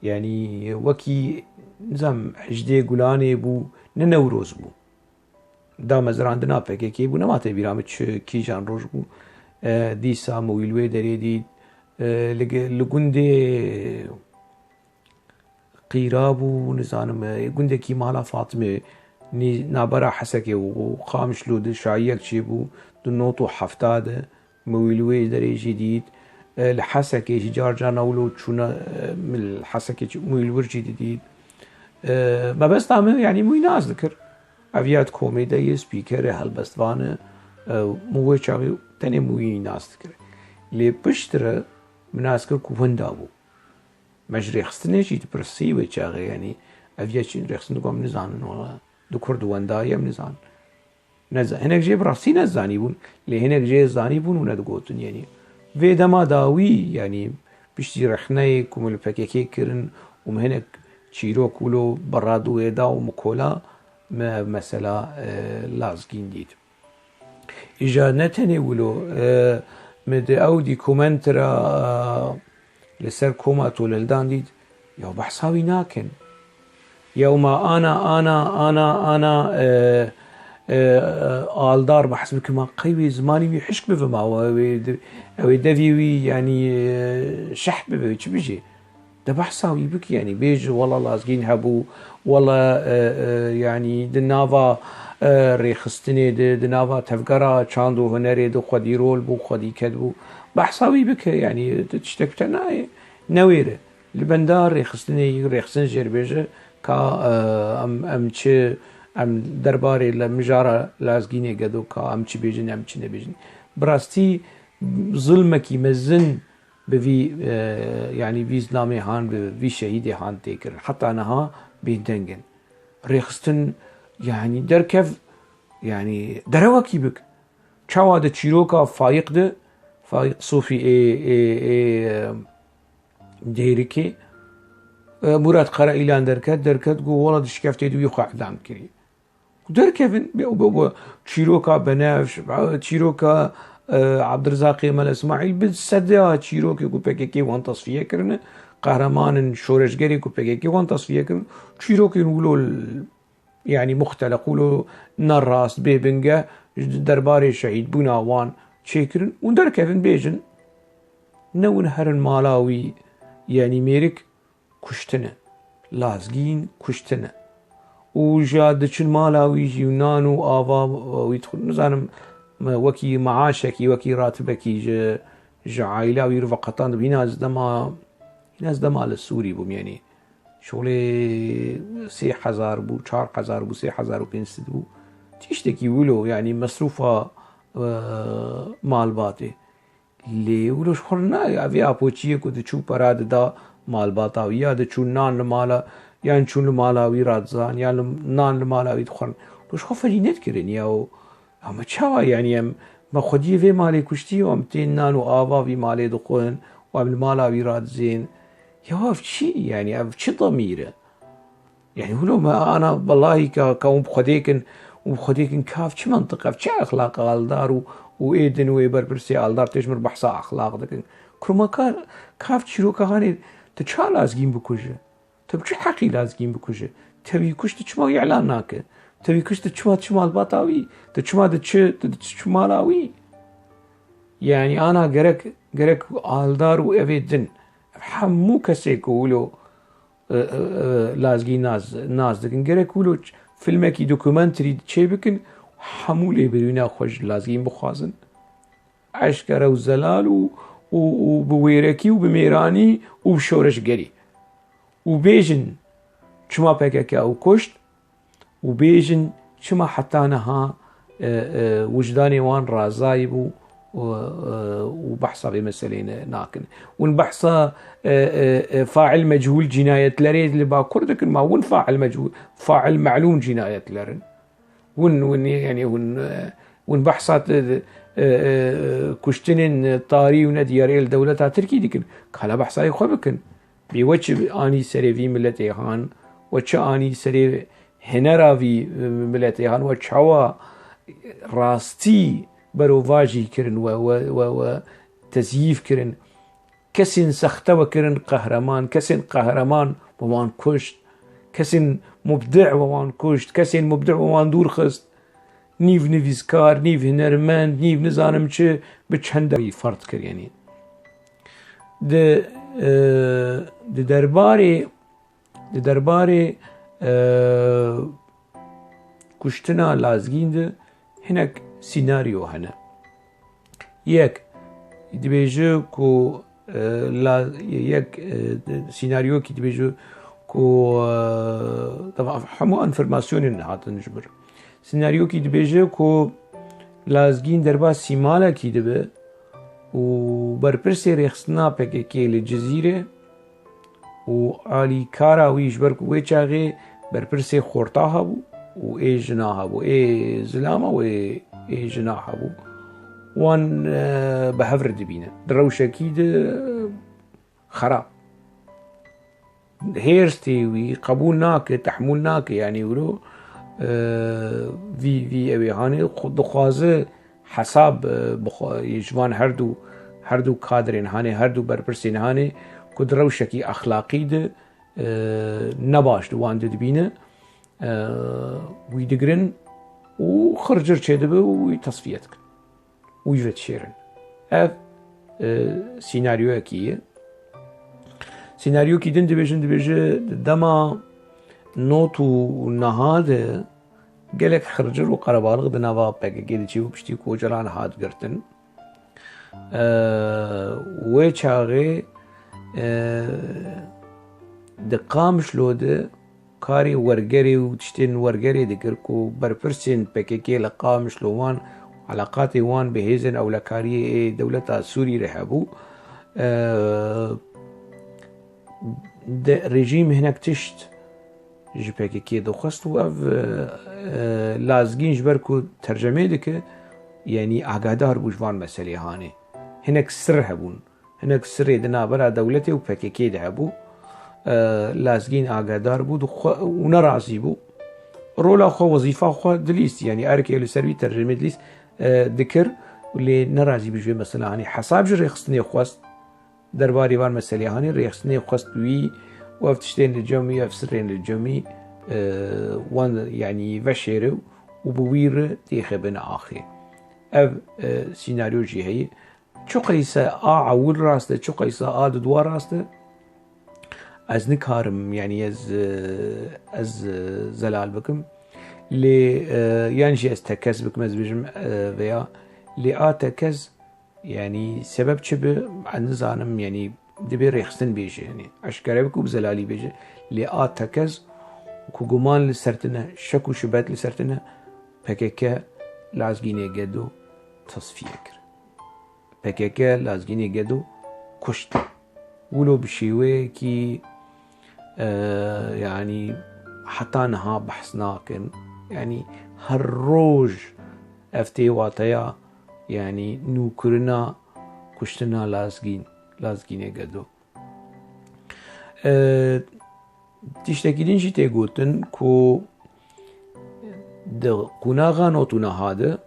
yanî wekî, nizam, hejdê Gulanê bû, ne Newroz bû. Damezrandina P K K bû, nema tê bîra min çi, kîjan roj bû. E, dîsa min wî li wê derê dît. E, li ge-, li gundê Qîra bû, nizanim, e, gundekî mala Fatime, nî-, navbera Hesekê û, û Qamişlo de şahiyek çêbû, di not û hefta de, min wî li wê derê jî dît. E, li Hesekê jî car carna wilo çûna, e, min li Hesekê çi-, min wî li wir jî didît. E, mebesta min, yanî min wî nas dikir. Ev ya di komê de yê spîker e, helbestvan e. E, min wê çaxê tenê min wî nas dikir. Lê piştre min nas kir ku wenda bû. Me ji rêxistinê jî dipirsî wê çaxê, yanî ev ya çi rêxistin digot, em nizanin wala. Di kur di wenda ye, em nizanin. Neza-, hinek jê bi rastî nezanîbûn, lê hinek jê zanîbûn û nedigotin, yanî. Vê dema dawî, yanî piştî rexneyê ku min li P K K kirin û min hinek çîrok wilo bi radyoyê da û min kola, me ev mesela, e, Lazgîn dît. Îja ne tenê wilo, e, min di ew dîkumentera, e, li ser koma Toleldan dît, ya behsa wî nakin. Ya ma ana, ana, ana, ana, e, e, Aldar behs bikin, ma qey wê zimanî wî hişk bibe, ma ew ê di-, ew ê devî wî, yanî, e, şeh bibe, çi bijî? De behsa wî bike, yanî bêje, wela Lazgîn hebû, wela, e, e, yanî di nava, e, rêxistinê de, di nava tevgera çand û hunerê de xwedî rol bû, xwedî ked bû. Behsa wî bike, yanî tu tiştek te nayê, newêre. Li benda rêxistinê yî, rêxistin jê re bêje ka, e, em, em çi, em derbarê li mijara Lazgînê gedo ka em çi bêjin, em çi nebêjin. Bi rastî zilmekî mezin bi vî, e, yanî vî zilamê han, bi vî şehîdê han tê kirin. Heta niha bêdeng in. Rêxistin, yanî derkev, yanî derewekî bik. Çawa di çîroka Fayiq de, Fayiq Sofî ê, ê, ê, e, Dêrikê, e, Murat Karaîlan derket, derket, got, wela di şikeftê de wî xwe edam kirî. Derkevin, bi, bi, bi, çîroka Benevş, çîroka, e, Abdirizaqê Mele Îsmaîl, bi seda çîrokê ku P K K wan tasfiye kirine, qehremanên şoreşgerê ku P K K wan tasfiye kirin, çîrokên wilo, yanî muxteleq, wilo ne rast, bê bingeh, ji derbarê şehîdbûna wan çêkirin û derkevin bêjin, ne win herin mala wî, yanî mêrik, kuştine. Lazgîn kuştine. Û ja diçin mala wî jî û nan û ava wî dixwin. Nizanim, me wekî maaşekî, wekî ratibekî ji, ji aîla wî re veqetandibû. Hîna ez dema, hîna ez dema li Sûrî bûm, yanî. Şolê sê hezar bû, çar hezar bû, sê hezar û pênc sed bû. Tiştekî wilo, yanî mesrûfa, e, malbatê. Lê wilo ji xwe re nayê, ev ê apoçiyê ku diçû pera dida malbata wî, ya diçû nan li mala, yan çûn li mala wî radizan, yan li, nan li mala wî dixwin. Wilo ji xwe ferî nedikirin ya û, ama çawa, yanî em, me xwediyê vê malê kuştî û em tên nan û ava vî malê dixwin û em li mala wî radizên. Ya ev çi? Yanî ev çi demîr e? Yanî wilo me ana belahî ka, ka hûn bi Xwedê kin, hûn bi Xwedê kin, kav çi mentiq, ev çi exlaq Aldar û, û ê din û ê berpirsê Aldar tê ji mir behsa exlaq dikin. Kurma ka, kav çîroka hanê, tu ça Lazgîn bikuje? Tu bi çi heqî Lazgîn bikuje? Tevî kuş tu çima wî îlan nake? Tevî kuş tu çima diçî malbata wî? Tu çima diçî, tu diçî mala wî? Yanî ana gerek, gerek Aldar û evê din, ev hemû kesê ku wilo e, e, e, Lazgî nas, nas dikin. Gerek wilo ç-, filmekî dokumenterî çê bikin, hemû lêbirîna xwe ji Lazgîn bixwazin. Eşkere û zelal û, û, û bi wêrekî û bi mêranî û bi şoreşgerî. Û bêjin, çima P K K ew kuşt? Û bêjin, çima heta niha, e, e, wijdanê wan razayî bû û, e, û behsa vê meselê ne-, nakin. Hûn behsa, e, e, e, fail mechûl cînayetlerê li Bakur dikin, ma hûn fail mechûl, fail melûm cînayetler in. Hûn, hûn, yani hûn, e, hûn behsa, e, e, e, kuştinên tarî û nediyarê li dewleta Tirkî dikin. Kala behsayê xwe bikin. Bê we çi anî serê vî miletê han, we çi anî serê hinera vî, e, miletê han, we çawa rastî berovajî kirin, we, we, we, we tezyîf kirin. Kesên sexte we kirin qehreman, kesên qehreman we wan kuşt, kesên mubdi we wan kuşt, kesên mubdi we wan dûr xist. Nîv nivîskar, nîv hunermend, nîv nizanim çi, bi çende wî ferd kir, yanî. Di, e, di derbarê, di derbarê, e, kuştina Lazgîn de hinek sînaryo hene. Yek, dibêje ku, e, la, yek, e, sînaryokî dibêje ku, e, teva hemû enfirmasyonên hatin ji bir. Sînaryokî dibêje ku Lazgîn derbas sîmalekî dibe û berpirsê rêxistina P K K li Cizîrê û alîkara wî, ji ber ku wê çaxê berpirsê xorta hebû û ê jina hebû, ê zilama û ê, ê jina hebû. Wan, e, bi hev re dibîne. Di rewşekî de xerab. Hêrs tê wî, qebûl nake, tehmûl nake, yanî wilo, e, vî, vî ew ê hanê xwe dixwaze hesab, e, bixwe-, ji van her du, her du kadrên hanê, her du berpirsên hanê ku di rewşekî exlaqî de, e, ne baş di wan de dibîne, e, wî digirin û xircir çêdibe û wî tesfiye dikin. Û wî vedişêrin. Ev, e, sînaryoyekî ye. Sînaryokî din dibêjin, dibêje di dema not û niha de gelek xircir û qerebalix di nava P K K de çêbû piştî ku Ocalan hat girtin. E, wê çaxê, e, di Qamişlo de karê wergerê û tiştên wergerê dikir ku berpirsên P K K li Qamişlo wan, eleqatê wan bi hêzên ewlekariyê ê dewleta Sûrî re hebû. E, de rejîm hinek tişt ji P K K dixwest û ev, e, Lazgîn ji ber ku tercemê dike, yanî agahdar bû ji van meselê hanê. Hinek sir hebûn. Hinek sirê di navbera dewletê û P K K de hebû. E, Lazgîn agahdar bû, di xwe, û nerazî bû. Rola xwe, wezîfa xwe dilîst, yanî erkê li ser wî tercemê dilîst, e, dikir, lê nerazî bû ji vê mesela hanê. Hesab ji rêxistinê xwest. Derbarê van meselê hanê rêxistinê xwest wî û ev tiştên li cem wî, ev sirrên li cem wî, e, wan, yanî veşêre û bi wî re têxe bin axê. Ev, e, sînaryo jî heye. Çi qeyse a ewil rast e, çi qeyse a dudwa rast e, ez nikarim, yanî ez, e, ez, e, zelal bikim. Lê, e, yan jî ez tekez bikim, ez bêjim, e, veya lê a tekez Yanî sebeb çi bi, ez nizanim, yanî divê rêxistin bêje, yanî eşkere bi ku bi zelalî bêje. Lê a tekez ku guman li ser tine, şek û şibet li ser tine, P K K Lazgînê Gedo tasfiye kir. P K K Lazgînê Gedo kuşt. Wilo bi şêweyekî, e, yanî heta niha behs nakin. Yanî her roj ev tê wateya, yanî nûkirina kuştina Lazgîn, Lazgînê Gedo. E, tiştekî din jî tê gotin ku di qunaxa not û niha de,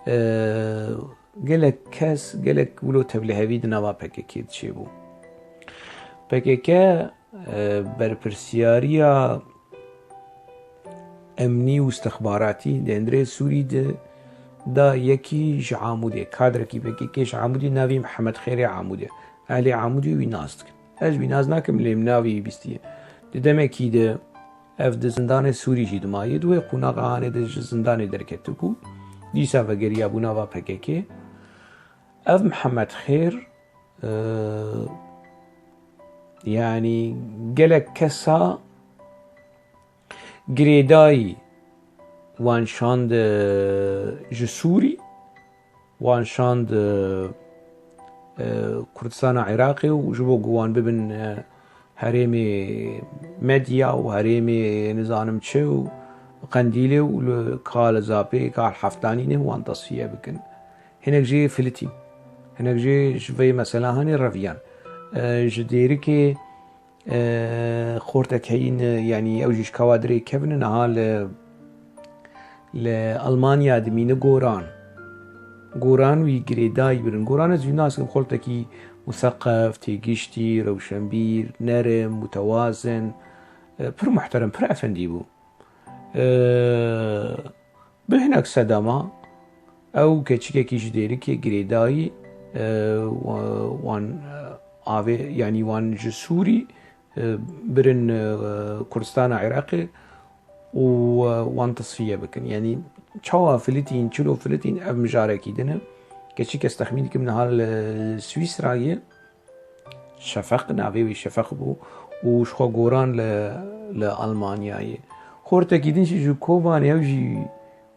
e, gelek kes, gelek wilo tevlihevî di nava P K K de çêbû. P K K, e, berpirsiyariya emnî û istixbaratî di hundirê Sûrî de da yekî ji Amûdê, kadrekî P K K ji Amûdê, navê Mihemed Xêrê Amûdê. Ehlê Amûdê wî nas dikin. Ez wî nas nakim, lê min navê wî bîstiye. Di demekî de ev di zindanê Sûrî jî dimayî, di wê qunaxa hanê de ji zindanê derketibû. Dîsa vegeriya bû nava P K K. Ev Mihemed Xêr, e, yanî gelek kesa girêdayî wan şand, e, ji Sûrî, wan şand, e, e, Kurdistana Iraqê û ji bo ku wan bibin, e, herêmê medya û herêmê nizanim çi û Qendîlê û li Kal Zapê, Kal Heftanî ne wan tesfiye bikin. Hinek jê filitîn. Hinek jê ji vê mesela hanê reviyan. E, ji Dêrikê, e, xortek heyîn, e, yanî ew jî ji Kawadirê kevin niha li, li Almanya dimîne goran. Goran wî girêdayî birin. Goran ez wî nas kim, xortekî museqef, têgiştî, rewşenbîr, nerim, mutewazin, e, pir muhterem, pir efendî bû. E, Bi hinek sedema ew keçikekî ji Dêrikê girêdayî, e, wa-, wan, e, avê, yanî wan ji Sûrî, e, birin, e, Kurdistana Iraqê û, e, wan tesfiye bikin. Yanî çawa filitîn, çilo filitîn, ev mijarekî din e. Keçik ez texmîn dikim niha li Swîsrayê. Şefeq, navê wî Şefeq bû û ji xwe goran li, li Almanyayê. Xortekî din jî ji Kobanê, ew jî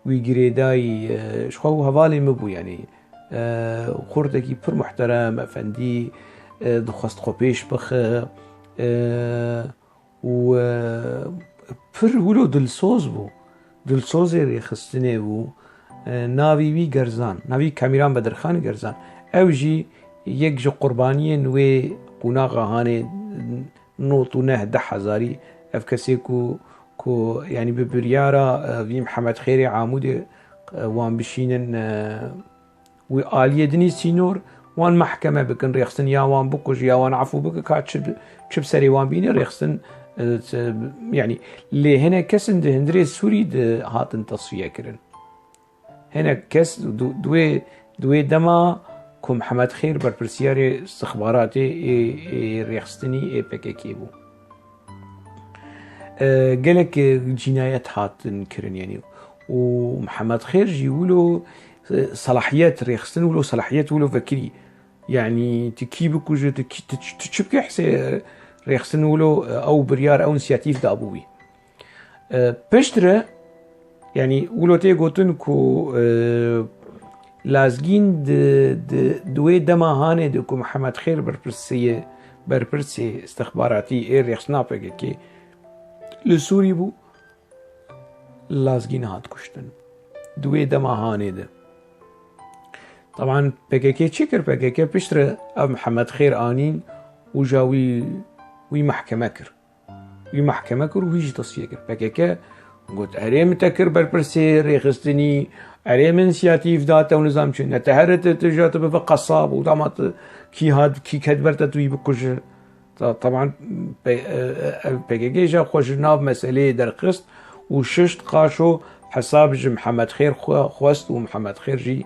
wî girêdayî, e, ji xwe û hevalê min bû, yanî, e, xortekî pir muhterem, efendî, e, dixwest xwe pêş bixe, e, û, e, pir wilo dilsoz bû. Dilsozê rêxistinê bû. E, navî wî Gerzan, navî Kamîran Bedirxan Gerzan. Ew jî yek ji qurbaniyên wê qonaxa hanê not û neh deh hezarî. Ev kesê ku, ku, yanî bi biryara, e, vî Mihemed Xêrê Amûdê, e, wan bişînin, e, wî aliyê dinî sînor, wan mehkeme bikin, rêxistin ya wan bikuje ya wan efû bike, ka çi bi, çi bi serê wan bîne, rêxistin, e, yanî lê hinek kesin di hundirê Sûrî de hatin tesfiye kirin. Hinek kes du-, di wê, di wê dema ku Mihemed Xêr berpirsiyarê istixbaratê ê, ê rêxistinî ê P K K bû. E, gelek, e, cînayet hatin kirin, yanî. Û Mihemed Xêr jî wilo, e, selahiyet rêxistin, wilo selahiyet wilo vekirî. Yanî tu kî bikuje, tu kî, tu, tu çi bike, hesê, e, rêxistin wilo, e, ew biryar, ew însiyatîf dabû wî. E, piştre, yanî wilo tê gotin ku, e, Lazgîn di, di, di wê dema hanê de ku Mihemed Xêr berpirsê, berpirsê istixbaratî ê rêxistina P K K li Sûrî bû, Lazgîn hat kuştin. Di wê dema hanê de. Taban P K K çi kir? P K K piştre ev Mihemed Xêr anîn û ja wî, wî mehkeme kir. Wî mehkeme kir û wî jî tesfiye kir. P K K got, "Erê, min te kir berpirsê rêxistinî, erê, min însiyatîf da te û nizam çi. Ne te here te, te ja te bibe qesab û dama te kî hat, kî ket ber te tu wî bikuje." Ta-, taban P-, e, e, P K K ja xwe ji nav meseleyê derxist û şişt qaşo hesab ji Mihemed Xêr xwe-, xwest û Mihemed Xêr jî,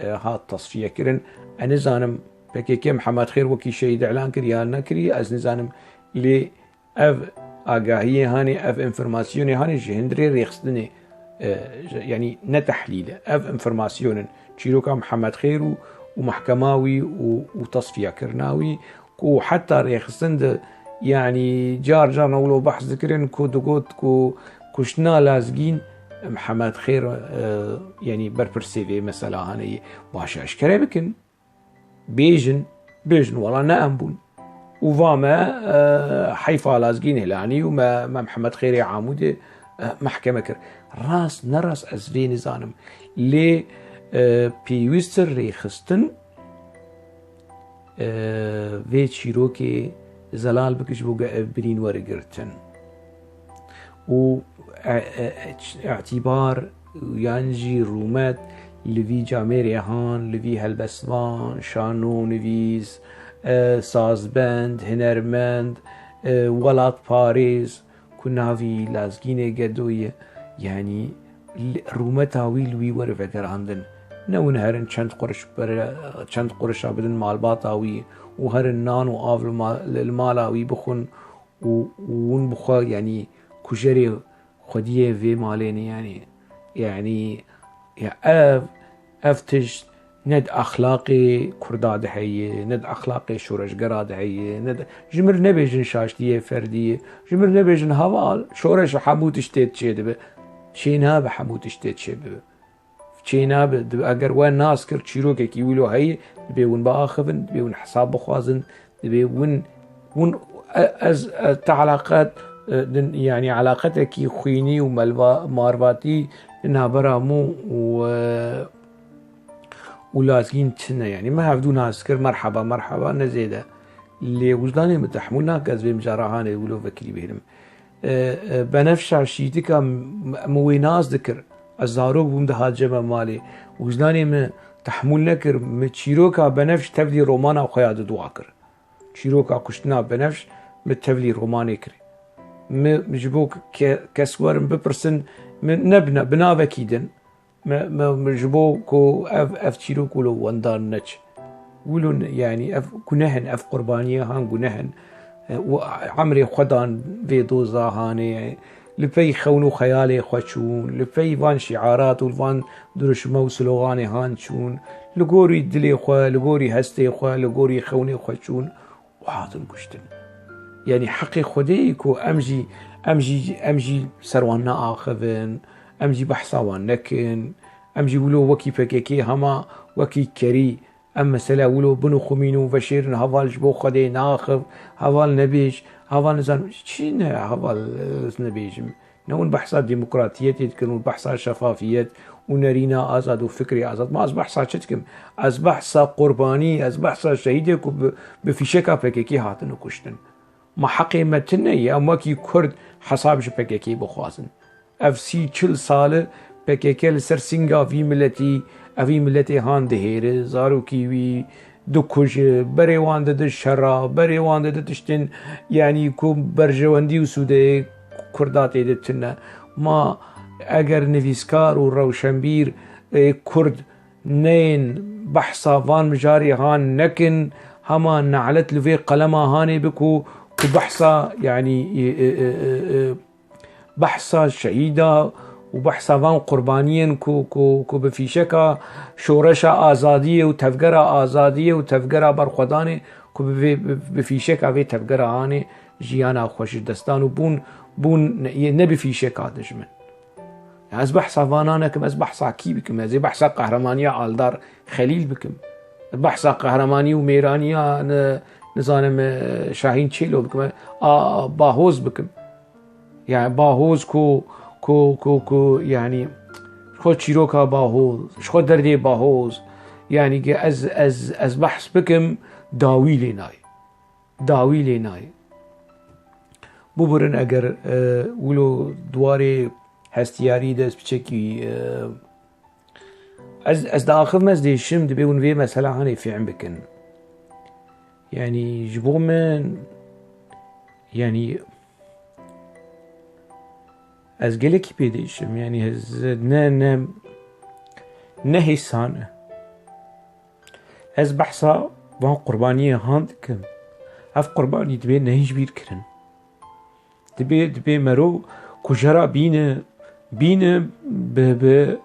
e, hat tesfiye kirin. Ez nizanim P K K Mihemed Xêr wekî şehîd îlan kir ya nekirî, ez nizanim. Lê ev agahiyê hanê, ev informasyonê hanê ji hundirê rêxistinê, e, ji, yanî ne tehlîl e. Ev informasyonên çîroka Mihemed Xêr û, û mehkema wî û, û tesfiyakirina wî ku heta rêxistin de, yanî car car wilo behs dikirin ku digot ku kuştina Lazgîn Mihemed Xêr, e, yanî berpirsê vê mesela hanê ye. Baş e, eşkere bikin. Bêjin, bêjin, wela ne em bûn. Û va me, e, heyfa Lazgîn Hêlanî û me, me Mihemed Xêrê Amûdê, e, mehkeme kir. Rast, ne rast ez vê nizanim. Lê, e, pêwîst e rêxistin, e, vê çîrokê zelal bike ji bo ku ev birîn were girtin. Û, e, e, e, ç-, îtîbar yan jî rûmet li vî camêrê han, li vî helbestvan, şanonivîs, e, sazbend, hunermend, e, welatparêz ku navî Lazgînê Gedo ye, yanî li, rûmeta wî li wî were vegerandin. Ne hûn herin çend quriş bere, çend qurişa bidin malbata wî û herin nan û av li ma-, li, li mala wî bixwin û, û hûn bi xwe, yanî kujerê xwediyê vê malê ne, yanî, yanî, ya ev, ev tişt ne di exlaqê Kurda de heye, ne di exlaqê şoreşgera de heye, ne di, ji mir nebêjin şaştiyê ferdî ye, ji mir nebêjin heval, şoreş hemû tiştê çêdibe. Çênabe hemû tiştê çêbibe. çênabe. Di-, eger we nas kir çîrokekî wilo heye, dibê hûn biaxivin, dibê hûn hesab bixwazin, dibê hûn, hûn, e-, ez, e, te eleqet, e, din, yanî eleqetekî xwînî û melva-, marvatî li navbera min û, e, û Lazgîn tune. Yanî me hevdû nas kir, merheba, merheba, ne zêde. Lê wijdanê min tehmûl nake ez vê mijara hanê wilo vekirî bihêlim. E, e, Benefşa şîtika m-, min wê nas dikir. Ez zarok bûm, dihat cem me malê. Wijdanê min tehmûl nekir. Min çîroka Benefş tevlî romana xwe ya didwa kir. Çîroka kuştina Benefş min tevlî romanê kir. Min ji bo ke-, kes werin bipirsin, min ne bi na-, bi navekî din. Me, me, me ji bo ku ev, ev çîrok wilo wendar neç. Wilo ne, yanî ev guneh in, ev qurbaniyê han guneh in. E, û emrê xwe dan vê doza hanê. Li pey xewn û xeyalê xwe çûn, li pey van şiarat û van diruşme û sloganê han çûn. Li gorî dilê xwe, li gorî hestê xwe, li gorî xewnê xwe çûn. û hatin kuştin. Yanî heqê Xwedê ye ku em jî, em jî, em jî ser wan neaxivin, em jî behsa wan nekin, em jî wilo wekî P K K hema wekî kerî, em mesela wilo bin û xumîn û veşêrin heval ji bo Xwedê naxiv, heval nebêj, heval nizanim çi ne heval, ez nebêjim. Ne hûn behsa demokratiyetê dikin, hûn behsa şefafiyet û nerîna azad û fikrê azad. Ma ez behsa çi dikim? Ez behsa qurbanî, ez behsa şehîdê ku bi, bi fîşeka P K K hatine kuştin. Ma heqê me tune ye, em wekî Kurd hesab ji P K K bixwazin. Ev sî çil sal e P K K li ser sînga vî miletî, ev vî miletê han dihêre, zarokî wî dikuje, berê wan dide şera, berê wan dide tiştên, yanî ku berjewendî û sûdeyê Kurda tê de tune. Ma eger nivîskar û rewşenbîr ê Kurd neyên behsa van mijarê han nekin, hema nelet li vê qelema hanê bi ku, ku behsa, yanî, e, e, e, e, e, behsa şehîda û behsa van qurbaniyên ku, ku, ku bi fîşeka şoreşa azadiyê û tevgera azadiyê û tevgera berxwedanê ku bi vê, bi, bi fîşeka vê tevgera hanê jiyana xwe ji dest dan û bûn, bûn ne, ne bi fîşeka dijmin. Ya ez behsa vana nekim, ez behsa kî bikim? Ez ê behsa qehremanîya Aldar Xelîl bikim. Behsa qehremanî û mêraniya, ne, nizanim, e, Şahîn Çêlo bikim. A, Bahoz bikim. Yani Bahoz ku, ku, ku, ku, yani ji xwe çîroka Bahoz, ji xwe derdê Bahoz, yani ki ez, ez, ez behs bikim, dawî lê nayê. Dawî lê nayê. Bibirin eger, e, wilo di warê hestiyarî de ez piçekî, e, ez, ez diaxivim, ez dêşim, dibê hûn vê mesela hanê fêhm bikin. Yani ji bo min, yani ez gelekî pê dêşim, yani ez ne, ne, ne hêsan e. Ez behsa van qurbaniyê han dikim. Ev qurbanî dibê nehîn ji bîr kirin. Dibê, dibê mero kujera bîne, bîne bi, bi,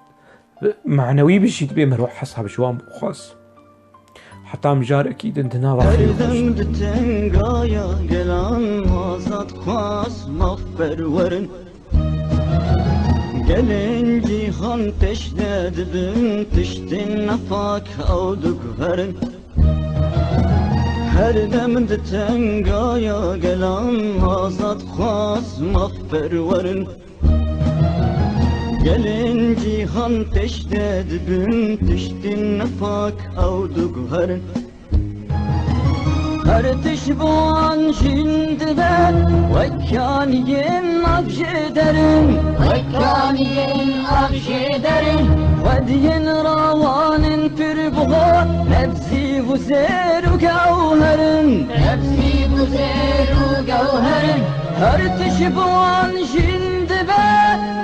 bi manewî bi jî dibê mero hesab ji wan bixwaz. Heta mijarekî din di nava xêr xweş. Herdem di tengaya gelan azad xwaz maf perwerin. Gelên cîhan teşne dibin, tiştên nepak ew diguherin. Her dem di tengaya gelan azad xwaz maf perwerin. Gelên cîhan teşne dibin, tiştên nepak ew diguherin. Her tişt bi wan jîn dibe, wek kaniyên av jê derin. Wek kaniyên av jê derin. Xwediyên rawanên pir buha, nebzî û zêr û gewherin. Nebzî û zêr û gewherin. Her tişt bi wan jîn dibe,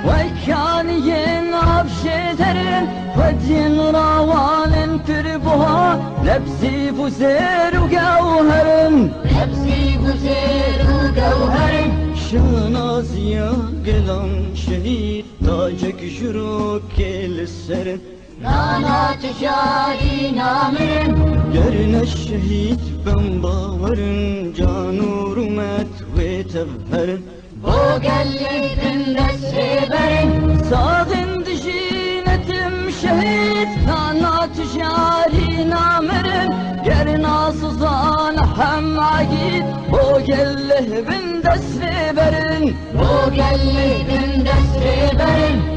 wek kaniyên av jê derin. Xwediyên rawanên pir buha, nebzî û zêr û gewherin. Nebzî û zêr û gewherin. Şanaziya gelan şehîd, tacek ji rokê li serin. Nana tu şadî namirin. Ger ne şehîd bim bawerin, can û rûmet wê tevherin. Bo gelê din destê berin. Saxin dijî netim şe Hêt kana tu jarî namirin, ger nasuzan hema gît, bo gelih bin dest vê berin. Bo gelih bin dest vê berin.